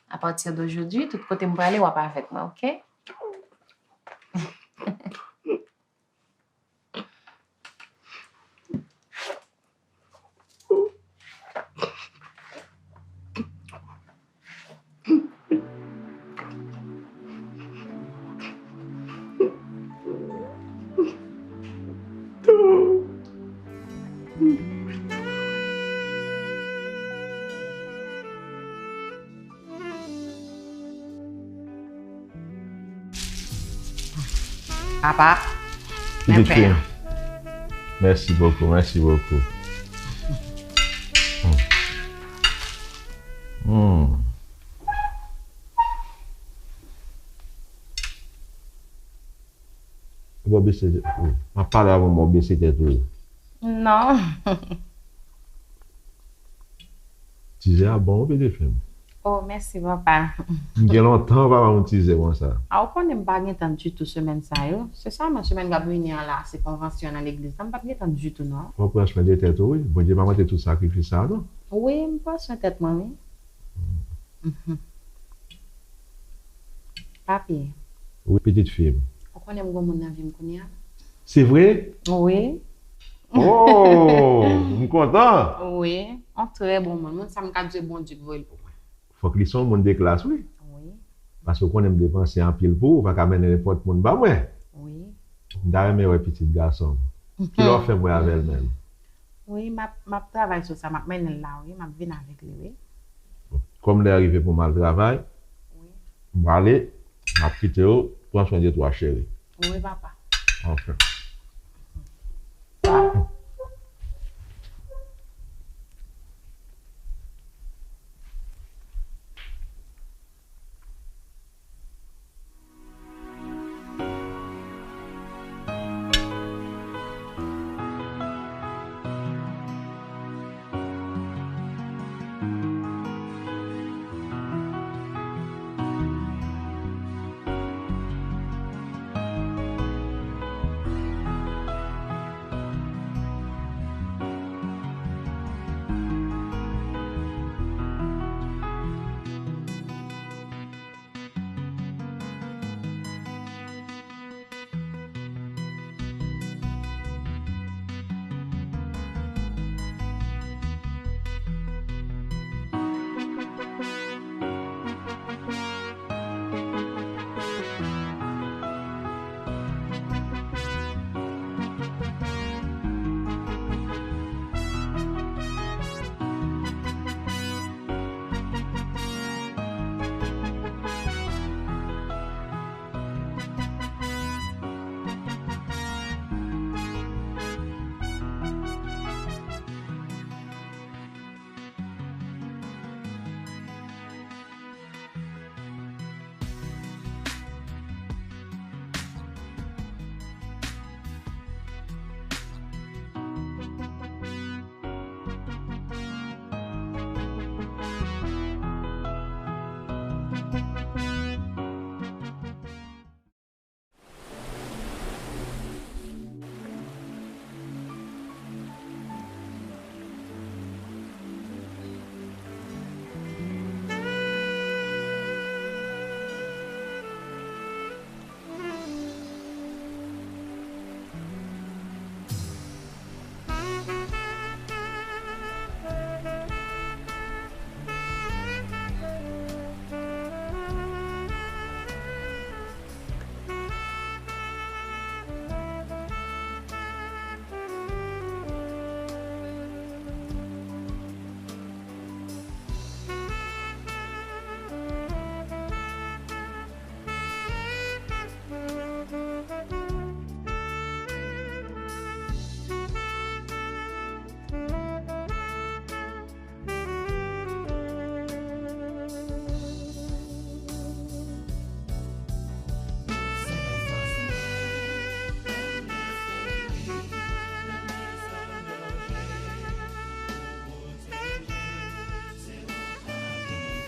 A pati de jodi, tout kote m prale, w ap avèk mwen, oke? Papa, men pen an. Mèsi bokou, mèsi bokou. Hmm. Hmm. Ou pa bese tèt ou. M ap pale avè w, ou bese tèt ou. Non. Tizè a bon, wi, pitit fi m. Oh, mèsi, papa. M gen lontan m pa ba yon tizè konsa. A, ou konnen m pa gen tan ditou semèn sa yo. Se sèlman semèn k ap vini an la, se konvansyon nan legliz la. M p ap gen tan ditou, non. Fò w pran swen de tèt ou, wi. Bondye pa mande tout sakrifis sa a, non. Wi, m pran swen tèt mwen, wi. Mhm. Papi. Wi, pitit fi m. Ou konnen m gen moun nan vi m kounye a? Se vre? Wi. Oh, m kontan. Wi, yon trè bon moun. Moun sa m ka di Bondye ki voye l pou mwen. Fòk li se yon moun de klas, wi. Wi. Paske ou konnen m depanse anpil pou ou, ou pa ka mennen nenpòt moun ba mwen. Wi. M ta renmen wè pitit gason m. Kilè w fè m wè avè l menm? Wi, m ap, m ap travay sou sa, m ap mennen l la, wi, m ap vin avèk li, wi. Kòm lè a rive pou m al travay, wi, m prale, m ap kite w, pran swen de twa cheri. Wi, papa. Ok.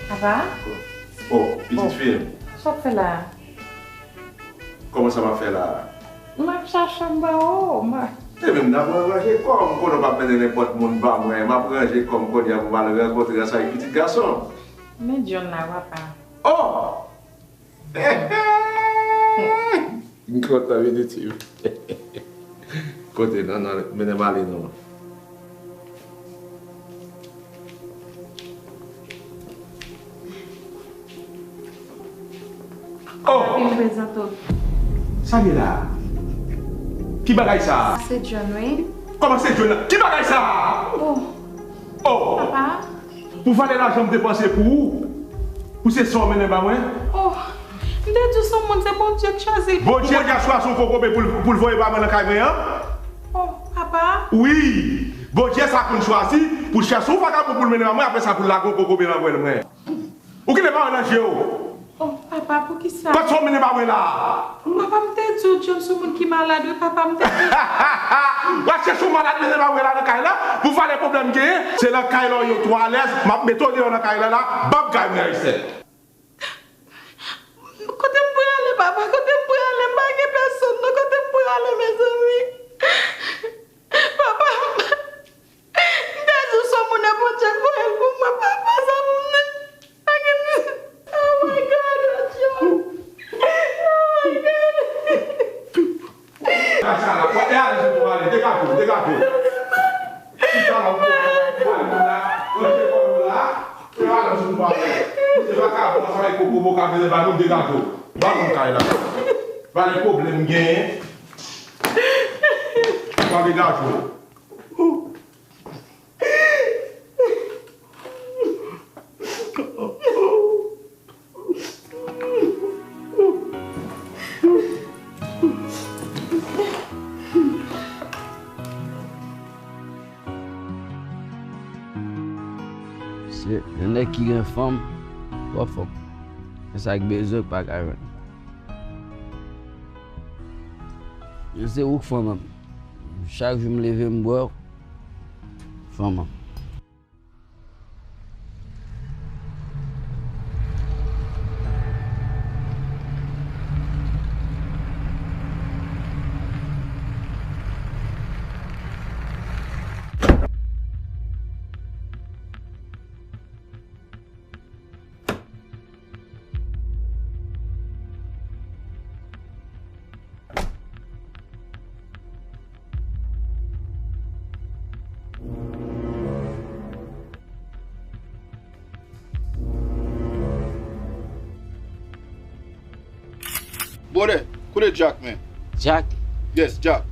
Papa? Oh, pitit fi m. Sa w ap fè la a? Kòman sa m ap fè la a? M ap chache anba w, ma. Ebyen, m t ap ranje kò m, konnen w p ap mennen nenpòt moun ba mwen. M ap ranje kò m kounye a pou m al rankontre ansanm ak pitit gason m. Men John la, papa. Oh! M kontan vin itil. Kote, non, non, mennen m ale, non. Oh! Vin prezante w. Sa gen la? Ki bagay sa? Se John, wi. Kòman se John la? Ki bagay sa? Oh! Oh! Papa? Pou valè lajan m depanse pou ou, pou se sa w mennen ba mwen? Oh, m te di w se yon moun, se Bondye k chwazi. Bondye ka chwazi yon kokobe pou l, pou l voye ba mwen nan kay mwen an? Oh, papa. Wi, Bondye sa konn chwazi pou l chèche yon vagabon pou l mennen ba mwen, apre sa pou l lage yon kokobe nan pwèl mwen. Ou genlè pa wè nan je w. Oh, papa, poukisa? Pati w mennen ba mwen la a? Papa, m te di w, John, se yon moun ki malad, wi, papa, m te di w. W ap chèche yon malad mennen ba mwen la nan kay la, pou valè pwoblèm genyen. Se nan kay la w ye w twò alèz, m ap mete w deyò nan kay la la, ban m kay mwen Ayisyen. Kote m prale, papa, kote m prale, m pa gen pèsonn, non, kote m prale, mezanmi? Papa, m M te di w se yon moun e Bondye k voye l pou mwen, papa, sa pou m di. Oh my God, Bondye. Oh my God. Kay sa la, e ale sou ale, degaje w, degaje w. Chita la, ou pale la, ou pale la, ou pale la, e ale sou ale. Se pa ka, bon, sa va kokobe ka vin ba nou, degaje w. Ba nou kay la. Pale pwoblèm genyen. Pa degaje w. Se yon nèg ki gen fanm, twò fanm. Men sa k bezwen pa ka jwenn. Se ou k fanm an. Chak jou m leve m bwè w. Fanm an. Brother, kote Jack, man? Jack? Yes, Jack.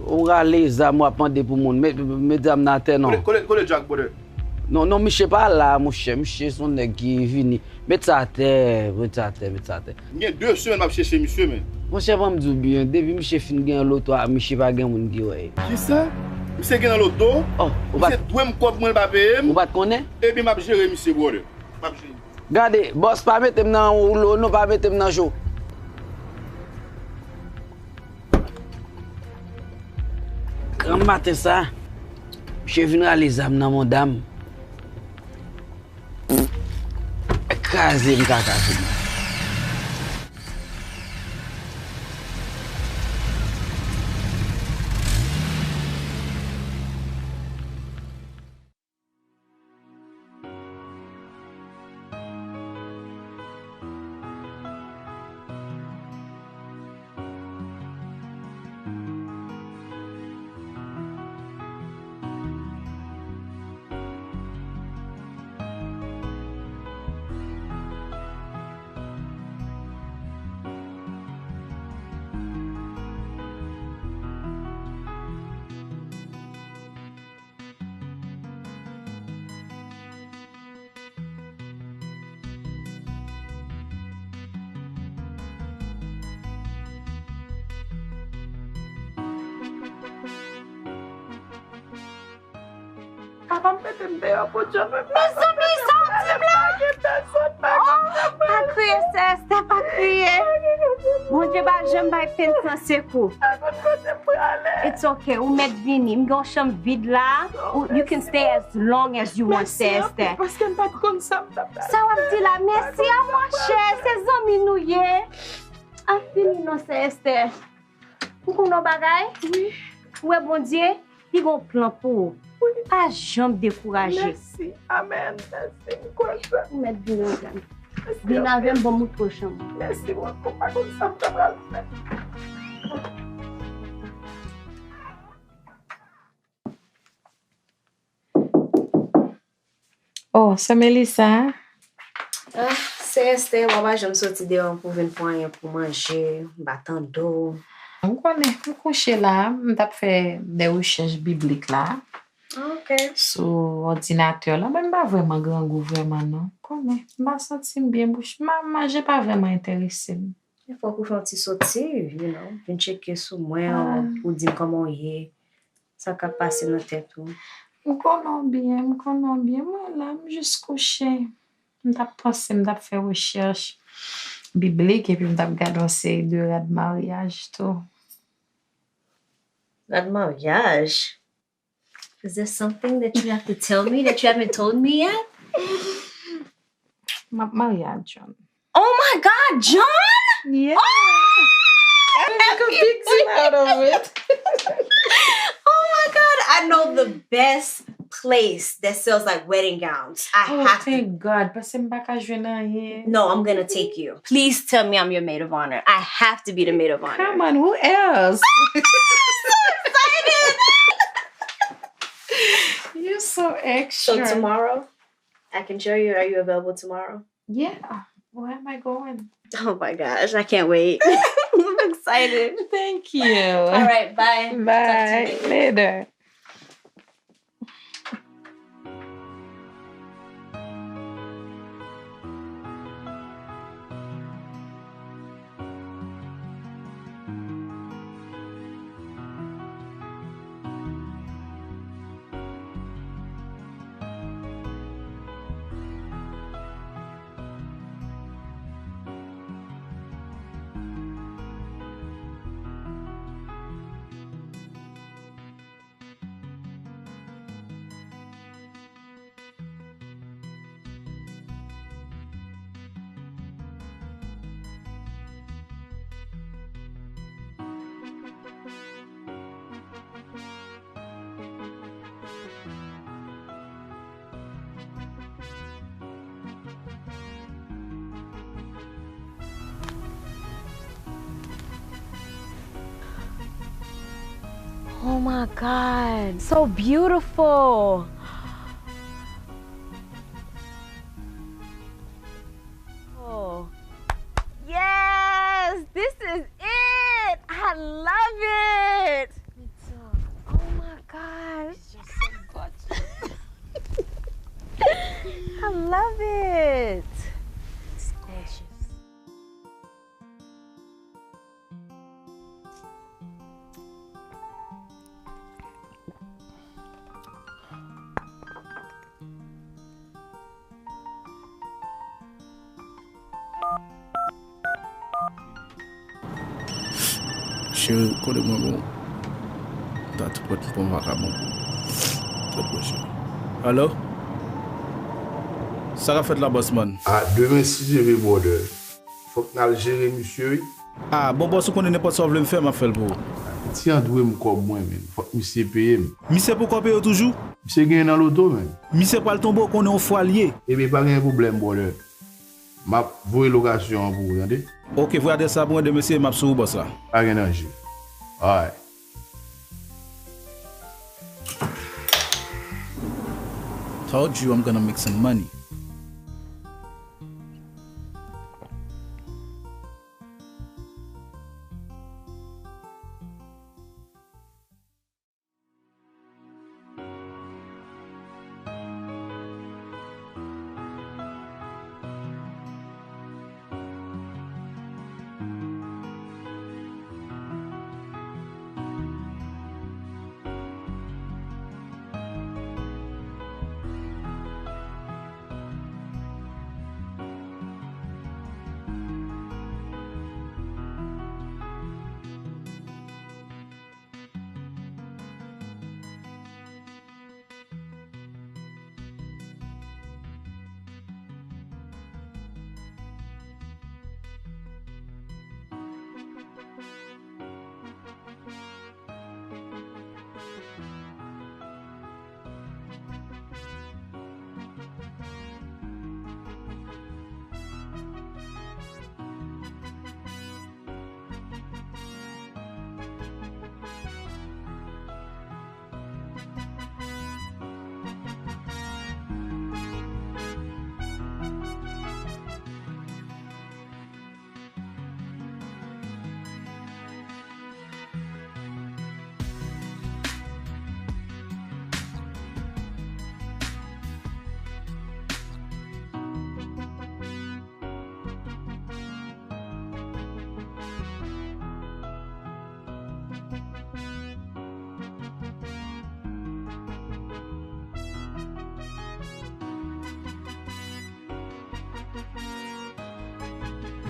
Ou rale zam w ap mande pou moun. Met, met zam nan atè non. Kote, kote, kote Jack, brother? Non, non, misye pa la, monchè. Misye se yon nèg ki vini. Met sa atè, met sa atè, met sa atè. M gen de semèn m ap chèche misye, men. Monchè, ban m di w byen, depi misye fin gen loto a, misye pa gen moun ki wè l. Kisa? Misye gen nan loto? Oh, ou pa t... Misye dwe m kòb mwen, l pa peye m. Ou pa t konnen? Ebyen, m ap jere misye, brother. M ap jere. Gade, bòs, pa mete m nan woulo, non, pa mete m nan cho. Granmaten sa, misye vin rale zam nan manda m. Kraze m kaka sou mwen. Papa m mete m deyò pou John. Mezanmi, sa w di m la? Oh, pa kriye, sè Esther, pa kriye. Bondye pa janm bay penn san sekou. It's ok, ou mèt vini. M gen yon chanm vid la. Ou, you can stay as long as you want, sè Esther. Paske m pa t konn sa m t ap fè. Sa w ap di la? Mèsi a, monchè, se zanmi nou ye. Ap fini non, sè Esther. Ou konn yon bagay? Wi. Ou wè Bondye, li gen yon plan pou ou. Wi. Pa janm dekouraje. Mèsi. Amèn. Mèsi. M kontan. Ou mèt vin avè m. Mèsi anpil. Vin avè m, ban m moutre w chanm ou. Mèsi, mwen pa konn sa m ta pral fè. Oh, sè Melissa. Ah, sè Esther, mwen pa janm soti deyò pou vin pran anyen pou manje, m pa tande w. M konnen, m kouche la, m t ap fè de rechèch biblik la. Ok. Sou òdinatè la, men m pa vrèman grangou vrèman non. M konnen, m pa santi m byen, bouch, ma-, manje pa vrèman enterese m. Fòk ou fè yon ti soti, you know, vin tcheke sou mwen, ou di m kòman w ye. Sa k ap pase nan tèt ou? M konnen w byen, m konnen w byen. Mwen la, m jis kouche. M t ap panse, m t ap fè rechèch biblik, epi m t ap gade yon seri de rad maryaj tou. Rad maryaj? Is there something that you have to tell me that you haven't told me yet? M ap marye a John. Oh my God, John! Yeah. Oh! I make a big deal out of it. Oh my God, I know the best place that sells, like, wedding gowns. I Oh, have to thank God, paske m pa ka jwenn anyen. No, I'm gonna take you. Please tell me I'm your maid of honor. I have to be the maid of honor. Come on, who else? I'm so excited! You're so extra. So tomorrow, I can show you. Are you available tomorrow? Yeah. Where am I going? Oh my gosh, I can't wait. I'm excited. Thank you. All right, bye. Talk to you later. Bye. Later. Oh my God, so beautiful. Oh. Yes, this is it. I love it. Me too. Oh my gosh. It's just so gorgeous. I love it. It's gorgeous. Cheri, kote mwen bon? Ta tout pwèt pou m vakabon pou tèt mwen, cheri. Alo? Sa k ap fèt la, bòsmann? A, demen, si Dye vle, brother. Fòk n al jere misye, wi. A, bon, bòs, ou konnen nenpòt sa w vle m fè, m ap fè l pou ou. Ti an dwe m kòb mwen, men. Fòk misye peye m. Misye poko peye w toujou? Misye genyen nan loto, men. Misye pral tonbe, w konnen yon fwa l ye. Ebyen, pa gen pwoblèm, brother. M ap voye lokasyon an pou ou, tande? Oke, voye adrès la pou mwen, demen, si m ap sou ou, bòs la. Pa gen danje. Alright. Told you I'm gonna make some money.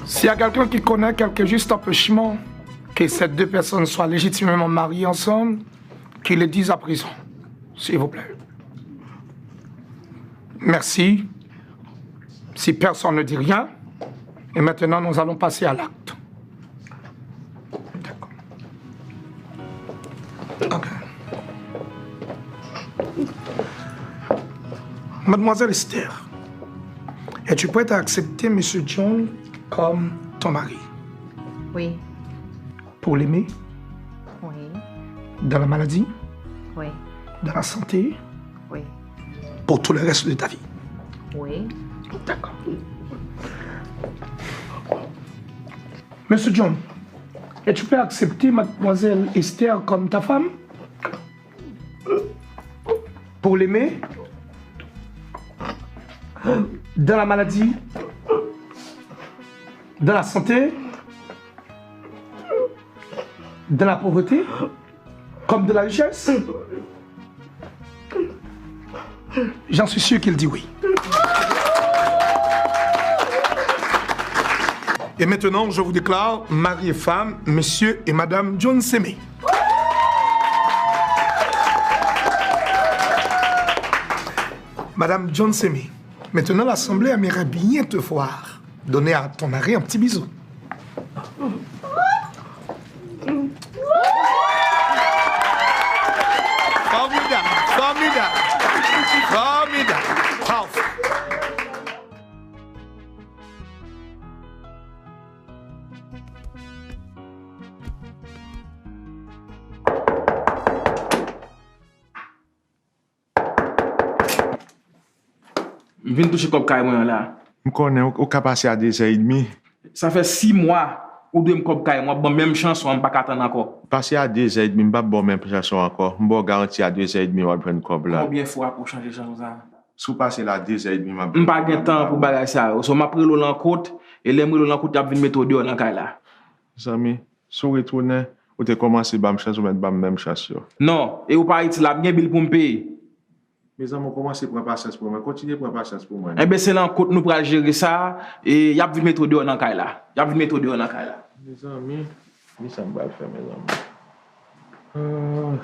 S'il y a quelqu'un qui connaît quelques justes empêchements que ces deux personnes soient légitimement mariées ensemble, qu'il le dise à présent, s'il vous plaît. Merci. Si personne ne dit rien, et maintenant nous allons passer à l'acte. D'accord. Ok. Mademoiselle Esther, es-tu prête à accepter Monsieur John comme ton mari? Oui. Pour l'aimer? Oui. Dans la maladie? Oui. Dans la santé? Oui. Pour tout le reste de ta vie? Oui. D'accord. Monsieur John, es-tu prêt à accepter Mademoiselle Esther comme ta femme? Pour l'aimer? Dans la maladie? Dans la santé? Dans la pauvreté? Comme de la richesse? J'en suis sûr qu'il dit oui. Et maintenant, je vous déclare mari et femme, monsieur et madame John Semé. Madame John Semé, maintenant l'assemblée aimerait bien te voir donner à ton mari un petit bisou. Formidable, formidable, formidable. Powerful. M vin touche kòb kay mwen an la. M konnen ou, ou ka pase a de zè edmi. Sa fè sis mwa ou dwe m kòb kay mwen, w ap ban m menm chanson an, m pa ka tann ankò. Pase a de zè edmi, m p ap ba w menm chanson an ankò. M ba w garanti a de zè edmi w ap jwenn kòb la. Konbyen fwa pou w chanje chanson sa a? Si w pase la de zè edmi, m ap M pa gen tan pou bagay sa yo. So, m ap rele w lan kout, e lè m rele w lan kout, y ap vin mete w deyò nan kay la. Zanmi, si w retounen, ou te kòmanse ban m chans, ou mèt ban m menm chans yo. Non, e ou pa itil la, m gen bil pou m peye. Mezanmi, w kòmanse pran pasyans pou mwen. Kontinye pran pasyans pou mwen. Enben, se lan kout nou pral jere sa, e y ap vin mete w deyò nan kay la. Y ap vin mete w deyò nan kay la. Mezanmi, kisa m pral fè, mezanmi? Ah.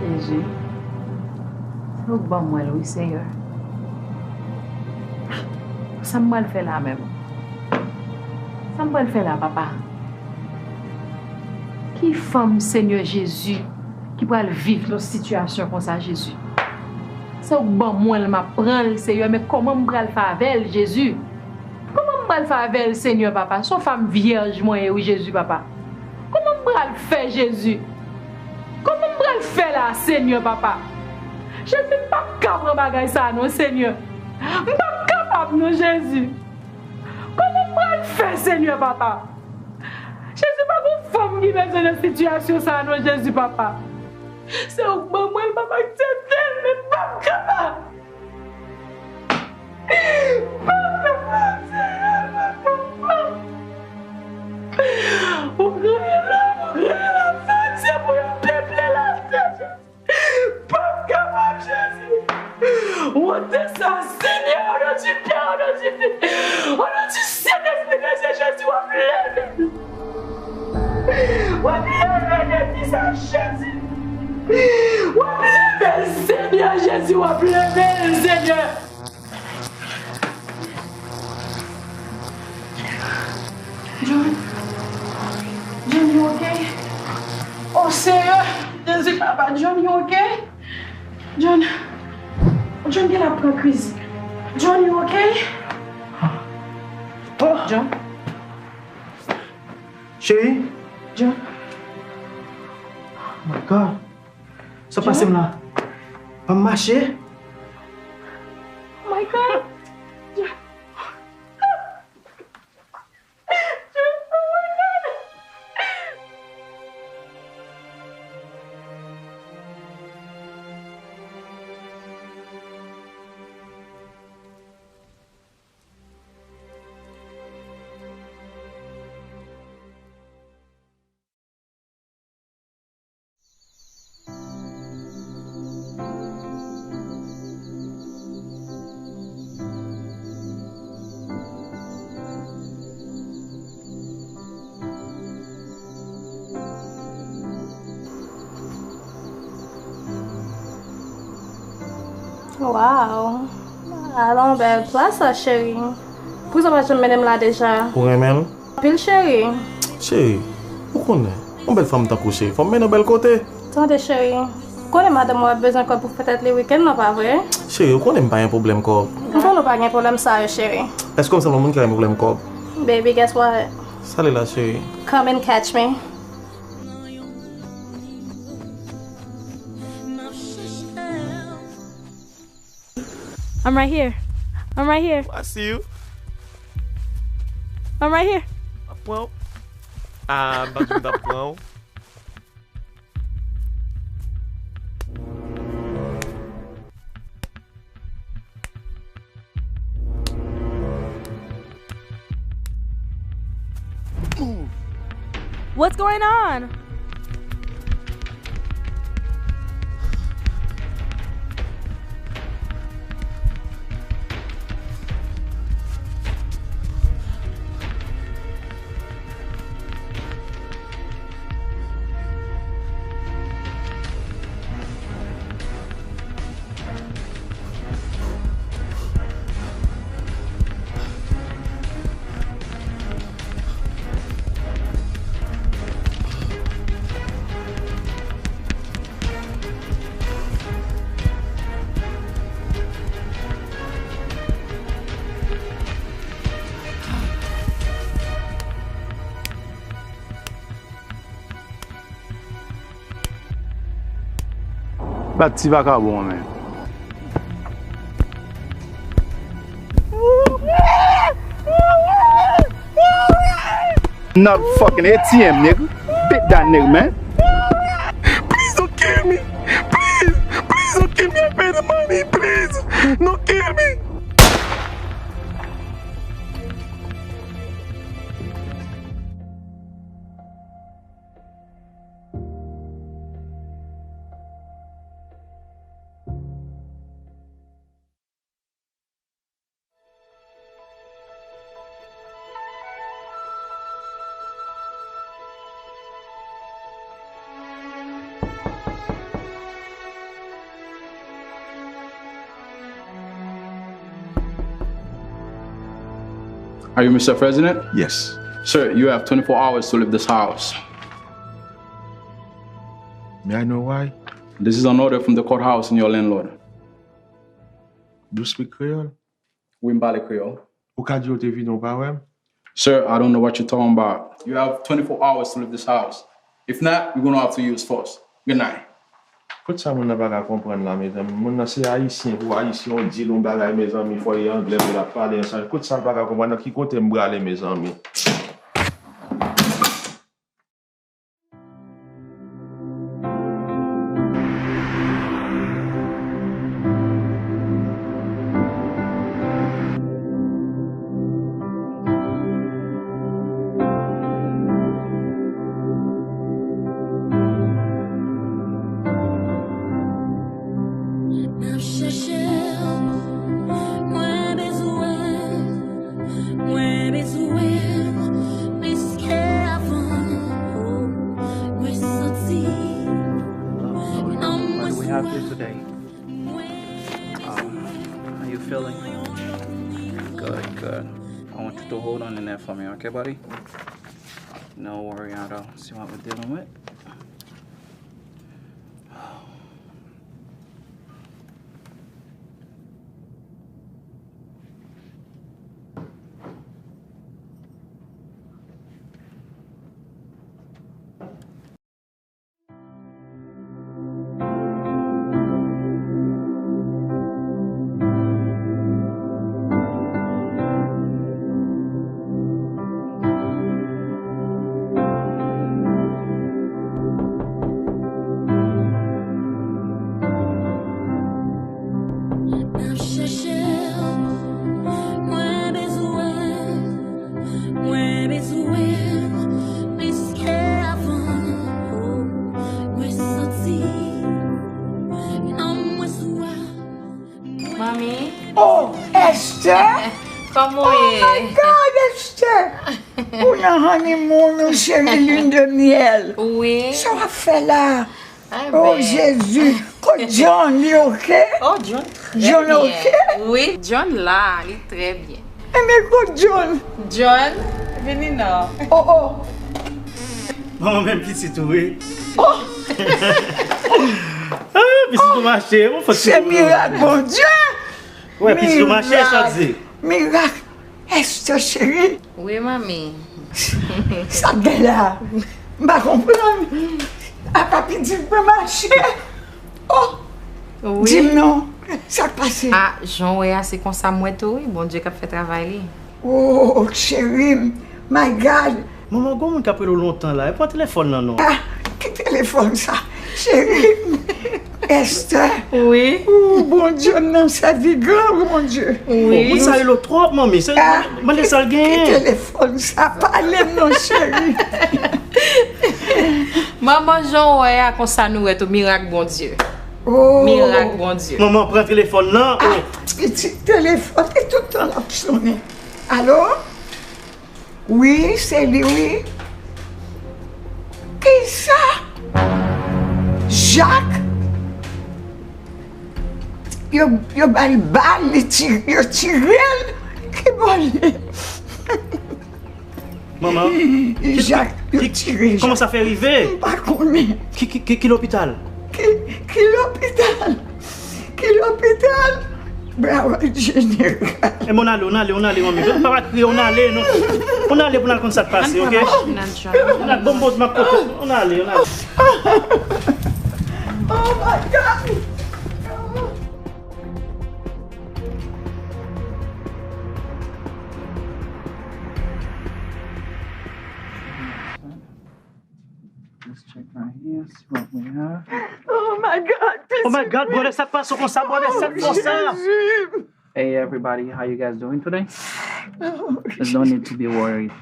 Jezi, se ou k ban mwen l wi, Seyè. Sa m pral fè la menm? Sa m pral fè la, papa? Ki fanm, Senyè Jezi, ki pral viv nan sitiyasyon konsa, Jezi? Se ou k ban mwen l, m ap pran l, Seyè, men kòman m pral fè avè l, Jezi? Kòman m pral fè avè l, Senyè, papa? Se yon fanm vyèj mwen ye, wi, Jezi, papa. Kòman m pral fè, Jezi? Kòman m pral fè la, Senyè, papa? Jezi, m p ap ka pran bagay sa a, non, Senyè. M p ap kapab, non, Jezi. Kòman m pral fè, Senyè, papa? Jezi, pa gon fanm ki bezwen nan sitiyasyon sa a, non, Jezi, papa. Se ou k ban mwen l, papa, aksepte l, men m p ap kapab. Papa, Senyè, papa. Ou kreye lòm, ou kreye lafam, se pou yo peple latè, Jezi. P ap kapab, Jezi. Wonte sa, Senyè, o non di Pè, o non di Fis, o non di Sentespri de Dye, Jezi, w ap leve. W ap leve depi sa, Jezi. W ap leve l, Senyè Jezi, w ap leve l, Senyè. John? John, you okay? Oh, Seyè! Jezi, papa, John, you okay? John, John genlè ap pran kriz. John, you okay? John? Cheri? John? Oh my God. Sa pase m la? Pa m mache? Oh my God! John! John! Oh my God! Waw! Ala yon bèl plas sa, cheri. Poukisa w pa t janm mennen m la deja? Ou renmen l? Anpil, cheri. Cheri, ou konnen, yon bèl fanm tankou w, cheri, fò m mennen w bèl kote. Tande, cheri. Ou konnen madanm ou ap bezwen kòb pou fè tèt li wikenn nan, pa vre? Cheri, ou konnen m pa gen pwoblèm kòb. M konnen w pa gen pwoblèm sa yo, cheri. Èske w sanble yon moun ki pa gen pwoblèm kòb? Baby, guess what? Sa li la, cheri? Come and catch me. I'm right here. I'm right here. I see you. I'm right here. Ap pran w. Ah, m pa t di m t ap pran w. What's going on? Bat ti vakabon an, men. Not fucking A T M, nigga. Beat that nigga, man. Please don't kill me. Please, please don't kill me. I paid the money. Please, don't kill me. Are you Mister President? Yes. Sir, you have twenty-four hours to leave this house. May I know why? This is an order from the courthouse and your landlord. You speak Creole? Wi, m pale kreyòl. Ou ka di yo te vini, ou pa wè m? Sir, I don't know what you're talking about. You have twenty-four hours to leave this house. If not, you're gonna have to use force. Good night. Kot sa moun nan pa ka konprann la, mezanmi? Moun nan se ayisyen pou ayisyen, ou di l yon bagay, mezanmi, fò e anglè pou l ap pale ansanm. Kot sa l pa ka konprann? Nan ki kote m prale, mezanmi? M ap chèche w, mwen bezwen w, mwen bezwen w plis ke avan. Oh, mwen santi nanm mwen swa. What do we have here today? Um, how you feeling? Good, good. I want you to hold on in there for me, okay, buddy? No worry at all. See what we're dealing with. M ap chèche w, mwen bezwen w, mwen bezwen w plis ke avan. Oh, mwen santi nanm mwen swa. Manmi. Oh, Esther! Kòman w ye? Oh my God, Esther! Ou nan honeymoon ou, cheri, lune de miel. Wi. Sa w ap fè la? Ay, oh, bèl. Jezi. Kot John, li oke? Oh, John John oke? Wi, John la, li trè byen. Enben, kot John? John, vini non. Oh, oh. Manman, menm pitit ou, wi. Oh! Ah, pitit ou mache, bon, fò se mirak Bondye. Wè, pitit ou mache, sa di. Mirak. Esther cheri. Wi, manmi. Sa k gen la? M pa konprann. Apa pitit mwen mache? Oh! Wi. Di m non, sa k pase? Ah, jan w wè a, se konsa m wè tou, wi. Bondye k ap fè travay li. Oh, cheri m. My God. Manman, gon moun k ap rele w lontan la. E pran telefòn nan non. Ah, ki telefòn sa? Cheri m. Esther. Wi. Oh, Bondye m nan sèvi gran Bondye. Wi. Bon, moun sa rele w twòp, manmi. Se, ah, mande sa l genyen. Ki telefòn sa? Pale m non, cheri. Manman, jan w wè a, konsa nou wè tou mirak Bondye. Oh. Mirak Bondye. Manman, pran telefòn nan. Ah, oh. Pitit, telefòn, e tout tan l ap sonnen. Alo? Wi, se li, wi. Kisa? Jak? Yo, yo ba l bal, li ti-, yo tire l. Ki bò l ye? Manman, ki, Jak, yo ki, tire kòman Jak. Sa fè rive? M pa konnen. Ki, ki, ki, ki lopital? Ki, ki lopital? Ki lopital? Broward General. E bon, ale, on ale, on ale, manmi. Papa kriye, on ale, non. On ale pou n al konn sa k pase, oke? Ann pran machin nan, John. On ale, bon, bon, m ap konte. On ale, on ale. Oh my God! Let's check right here, see what we have. Oh my God, oh my God, brother, sa k pase konsa, brother, sa k konsa. Hey everybody, how you guys doing today? There's no need to be worried.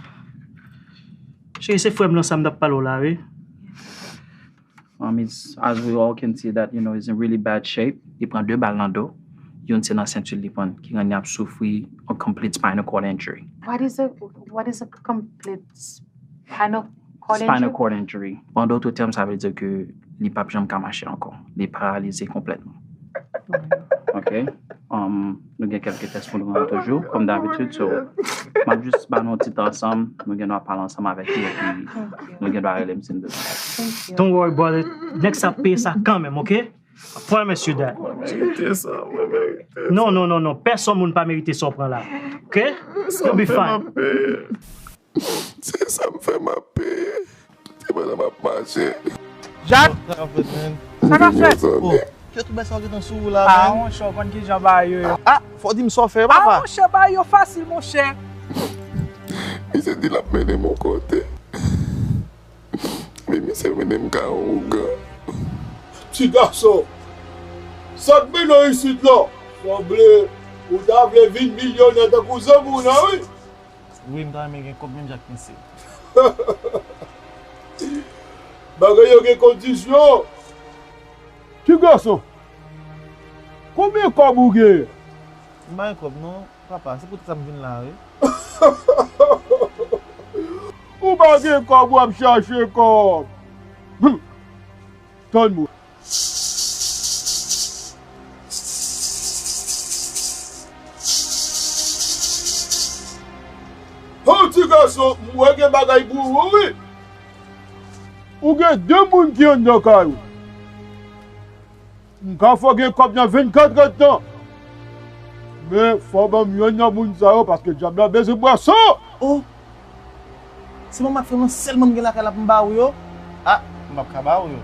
Cheri, se frè m nan sa m t ap pale w la, wi. Um, it's, as we all can see that, you know, he's in really bad shape. Li pran de bal nan do. Youn se nan senti l li pran, ki rann li ap soufri a complete spinal cord injury. What is a, what is a complete spinal cord injury? Spinal cord injury. An dòt tèm, sa vle di ke li p ap janm ka mache ankò. Li paralize konplètman. Ok? Um, nou gen kèlke tès pou nou rann toujou, kòm dabitid. So, m ap jis ba nou yon ti tan ansanm, nou gen dwa pale ansanm avèk li, epi nou gen dwa rele m si n bezwen. Thank you. Don't worry, brother. Nèg sa ap peye sa kanmenm, ok? I promise you that. Mwen merite sa, mwen merite sa. Non, non, non, non. Pèsonn moun pa merite sa w pran la. Ok? You'll be fine. Se sa m fè m ap peye. Se pandan m ap mache. Jak! Sa k ap fèt, men? Sa k ap fèt? Oh, kèt ou bay sa w gentan sou ou la, ah, men? Monchè, w konn ki jan bagay yo ye. Ah, fò w di m sa w fè, papa. Ah, monchè, bagay yo fasil, monchè. Misye di l ap mennen m yon kote. Men misye mennen m kay yon ougan. Ti gason, sa k mennen w isit la? Sanble ou ta vle vin milyonè tankou zanmi w lan, wi. Wi, m ta renmen gen kòb menm jan ak misye. Bagay yo gen kondisyon. Ti gason, konbyen kòb ou genyen? M pa gen kòb non, papa, se poutèt sa m vin la, wi. Ou pa gen kòb, w ap chache kòb. Hum. Tann mwen. Ho, ti gason, m wè gen bagay pou ou, wi. Ou gen de moun ki anndan kay ou. M ka fè w gen kòb nan vennkat èdtan. Men, fò w ban m yonn nan moun sa yo, paske dyab la bezwen bwè san. Oh! Se manman ak frè mwen sèlman m gen lakay la pou m ba ou yo? Ah, m p ap ka ba ou yo.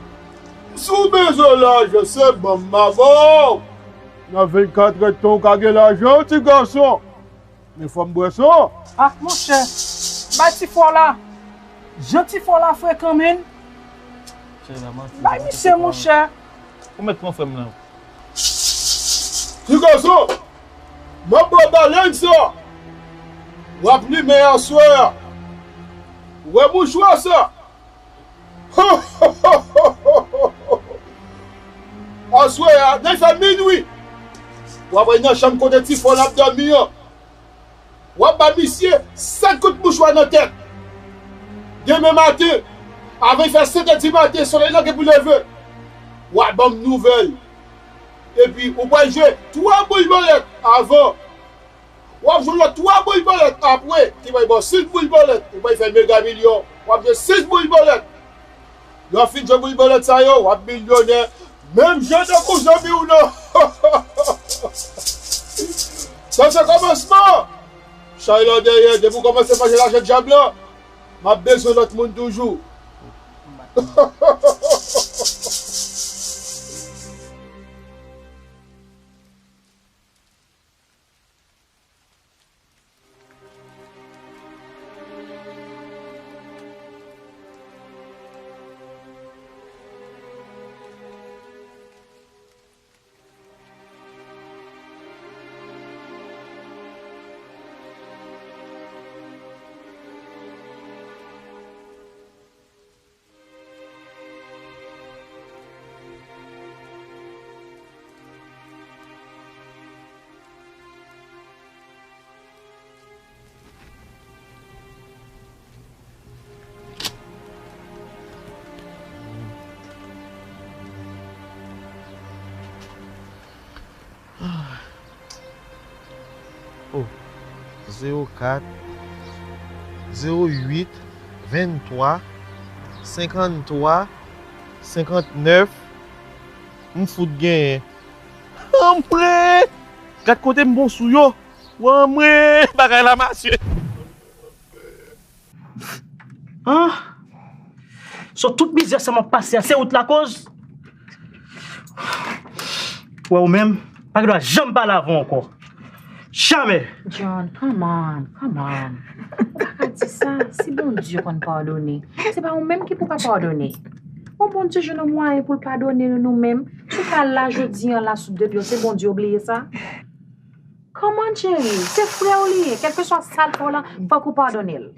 Si w bezwen lajan, se ban m, m a ba w. Nan vennkat èdtan, w ka gen lajan, ti gason. Men fò m bwè san. Ah, monchè. Bay ti fò la. Jan ti fò la frekan, menn. Bay misye, monchè. Ou mèt pran frè m nan. Ti gason, m ap ba w balèn sa. W ap limen aswè a. Ou wè mouchwa sa? Aswè a, lè l fè minwi, w ap al nan chanm kote ti fò l ap dòmi an. W ap ba misye sèt kout mouchwa nan tèt. Demen maten, avan l fè sèt è di maten, solèy la gen pou leve. W a ban m nouvèl. Epi ou pral jwe twa boul bolèt avan. W ap jwe lòt twa boul bolèt apre, ki pral ba w sis boul bolèt. Ou pral fè mega milyon. W ap jwe sis boul bolèt. Lè w fin jwe boul bolèt sa yo, w ap milyonè. Menm jan tankou zanmi w nan. Sa se kòmansman. Chay la dèyè, depi w kòmanse manje lajan dyab la, m ap bezwen lòt moun toujou. Oh, zewo kat, zewo uit, venntwa, senkanntwa, senkantnèf. M fout genyen. Anmwe! Gad kote m bon sou yo. Anmwe! Bagay la masye. Ah! So tout mizè sa m ap pase a, se ou t lakoz? Wè ou menm, pa gen dwa janm pale avè w ankò. Jamè! John, come on, come on. Ou pa ka di sa. Si Bondye konn padone, se pa ou menm ki pou ka padone. Bon, Bondye jwenn yon mwayen pou l padone nou, nou menm. Si w pa la jodi an la sou de pye w, se Bondye w bliye sa? Come on, cheri, se frè w li ye. Kèlkeswa sa l fè w la, fòk ou padone l.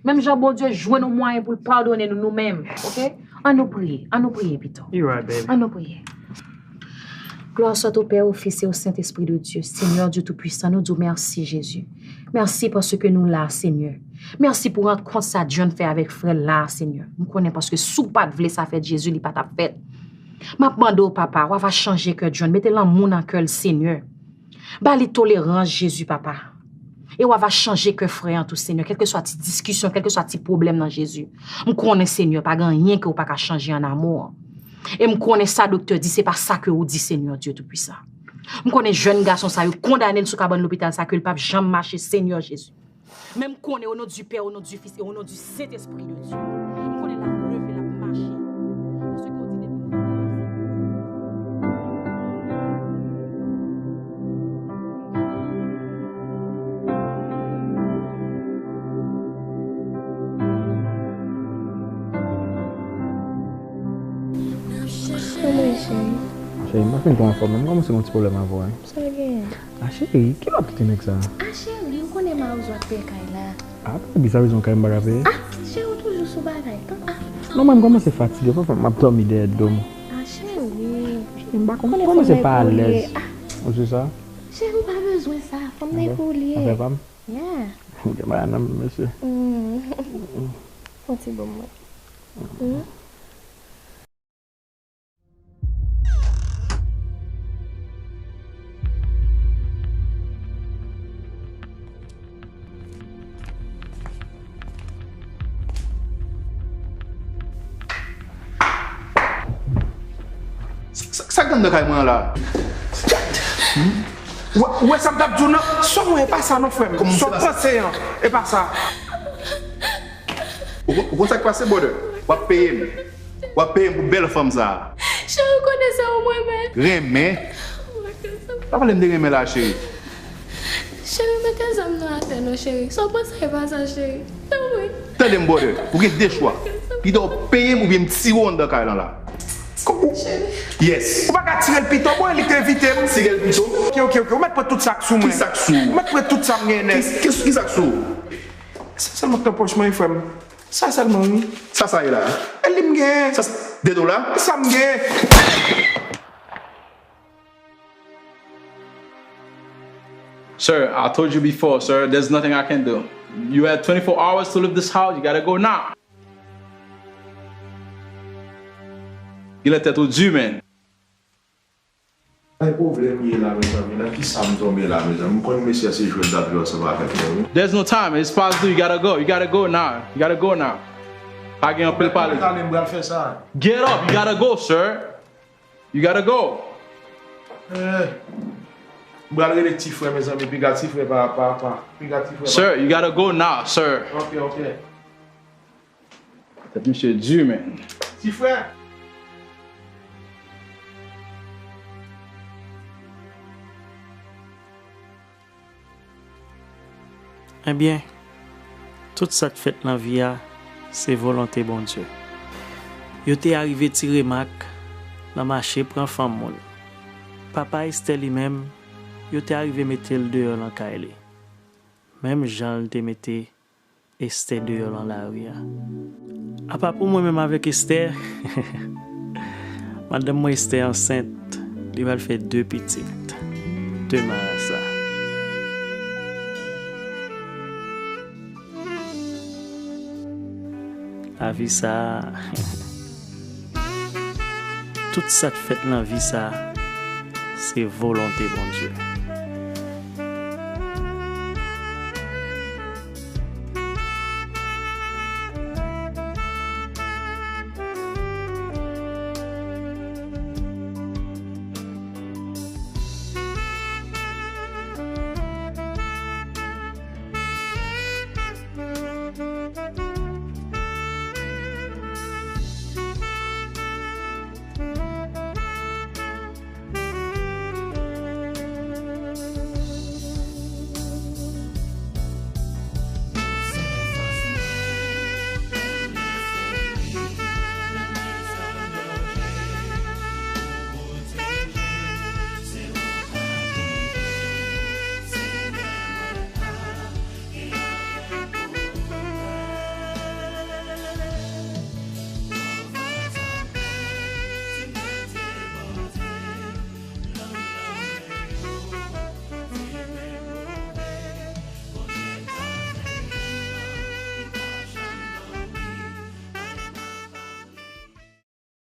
Menm jan Bondye jwenn yon mwayen pou l padone nou, nou menm, oke? Ann nou priye, ann nou priye pito. You're right, baby. Ann nou priye. Glwa soit au Père, au Fils et au Saint-Esprit de Dieu. Seigneur Dieu Tout-Puissant, nou di w mèsi, Jezi. Mèsi paske nou la, Senyè. Mèsi pou rankont sa John fè avèk frè l la, Senyè. M konnen paske si w pa t vle sa fèt, Jezi, li pa t ap fèt. M ap mande w, Papa, w ava chanje kè John, mete lanmou nan kè l, Senyè. Ba li tolerans, Jezi, Papa. E w ava chanje kè frè an tou, Senyè, kèlkeswa ti diskisyon, kèlkeswa ti pwoblèm nan, Jezi. M konnen, Senyè, pa gen anyen ke w pa ka chanje an amou an. E m konnen sa doktè di, se pa sa ke w di, Senyè Dye Toupisan. M konnen jèn gason sa yo kondane l sou kabann lopital sa ke l p ap janm mache, Senyè Jezi. Men m konnen, au nom du Père, au nom du Fils et au nom du Saint-Esprit de Dieu, m konnen l ap leve, l ap mache. Paske ou di depi nou Kòman w ye, cheri? Cheri, m pa fin twò anfòm, men m kòmanse gen yon ti pwoblèm avè w, wi. Sa w genyen? A, cheri, kilè w ap kite nèg sa a? A, cheri, ou konnen mawozo ap peye kay la. A, pa bizarre, yon kay m pa ka peye. A, cheri, ou toujou sou bagay. Tan, a. Non, mwen, m kòmanse fatige, papa, m ap dòmi dèyè do m. A, cheri. Cheri, m pa konn, m kòmanse pa alèz. A. Ou se sa? Cheri, ou pa bezwen sa. Fanm nan e pou ou li ye. Afè pa m? Yeah. Gen bagay nan men mesye. Mm. Fon ti bon mwen. Mm. Sa, sa, sa k anndan kay mwen an la? Hmm? Ou wè, ou wè sa m t ap di w nan? Sò mwen, e pa sa non, frè m. Sò panse an, e pa sa. Ou, ou konn sa k pase, brother? W ap peye m. W ap peye m pou bèl fanm sa a. Cheri, ou konnen se ou m renmen. Renmen? Ou renmen sa. Pa pale m de renmen la, cheri. Cheri, mete zam nan atè non, cheri. Sa w panse e pa sa, cheri. Tanpri. Tande m, brother. Ou gen de chwa. Pito w peye m oubyen m tire w anndan kay lan la. Cheri. Yes. Ou pa ka tire l pito, bon, e li k te envite m. Tire l pito. Ok, ok, ok. Ou mèt pran tout sa k sou mwen. Ki sa k sou ou? Ou mèt pran tout sa m genyen nèt. Ki, ki, ki sa k sou ou? Sa sèlman k nan pòch mwen, frè m. Sa sèlman, wi. Sa, sa ye la? E li m genyen. Sa, sa, de dola? Sa m genyen. Sir, I told you before, sir, there's nothing I can do. You had twenty-four hours to leave this house. You gotta go now. Genlè tèt ou di, man. Ay, pwoblèm ye la, mezanmi. Nan ki sa m tonbe la, mezanmi? M konn mesye a se jwèt l ap jwe ansanm avèk mwen, wi. There's no time. It's past due. You gotta go. You gotta go now. You gotta go now. Pa gen anpil pale. Talè m pral fè sa. Get up. You gotta go, sir. You gotta go. Eh. M pral rele ti frè, mezanmi. Piga ti frè pa, pa, pa. Piga ti frè pa. Sir, you gotta go now, sir. Ok, ok. Tèt misye di, man. Ti frè. Ebyen, tout sa k fèt nan vi a, se volonte Bondye. Yo te arive tire Mak nan mache pran fanm moun. Papa Esther li menm, yo te arive mete l deyò nan kay li. Menm jan l te mete Esther deyò nan lari a. Apa pou mwen menm avèk Esther, madanm mwen Esther ansent, li pral fè de pitit. De marasa. Lavi sa a, tout sa k fèt nan vi sa a, se volonte Bondye.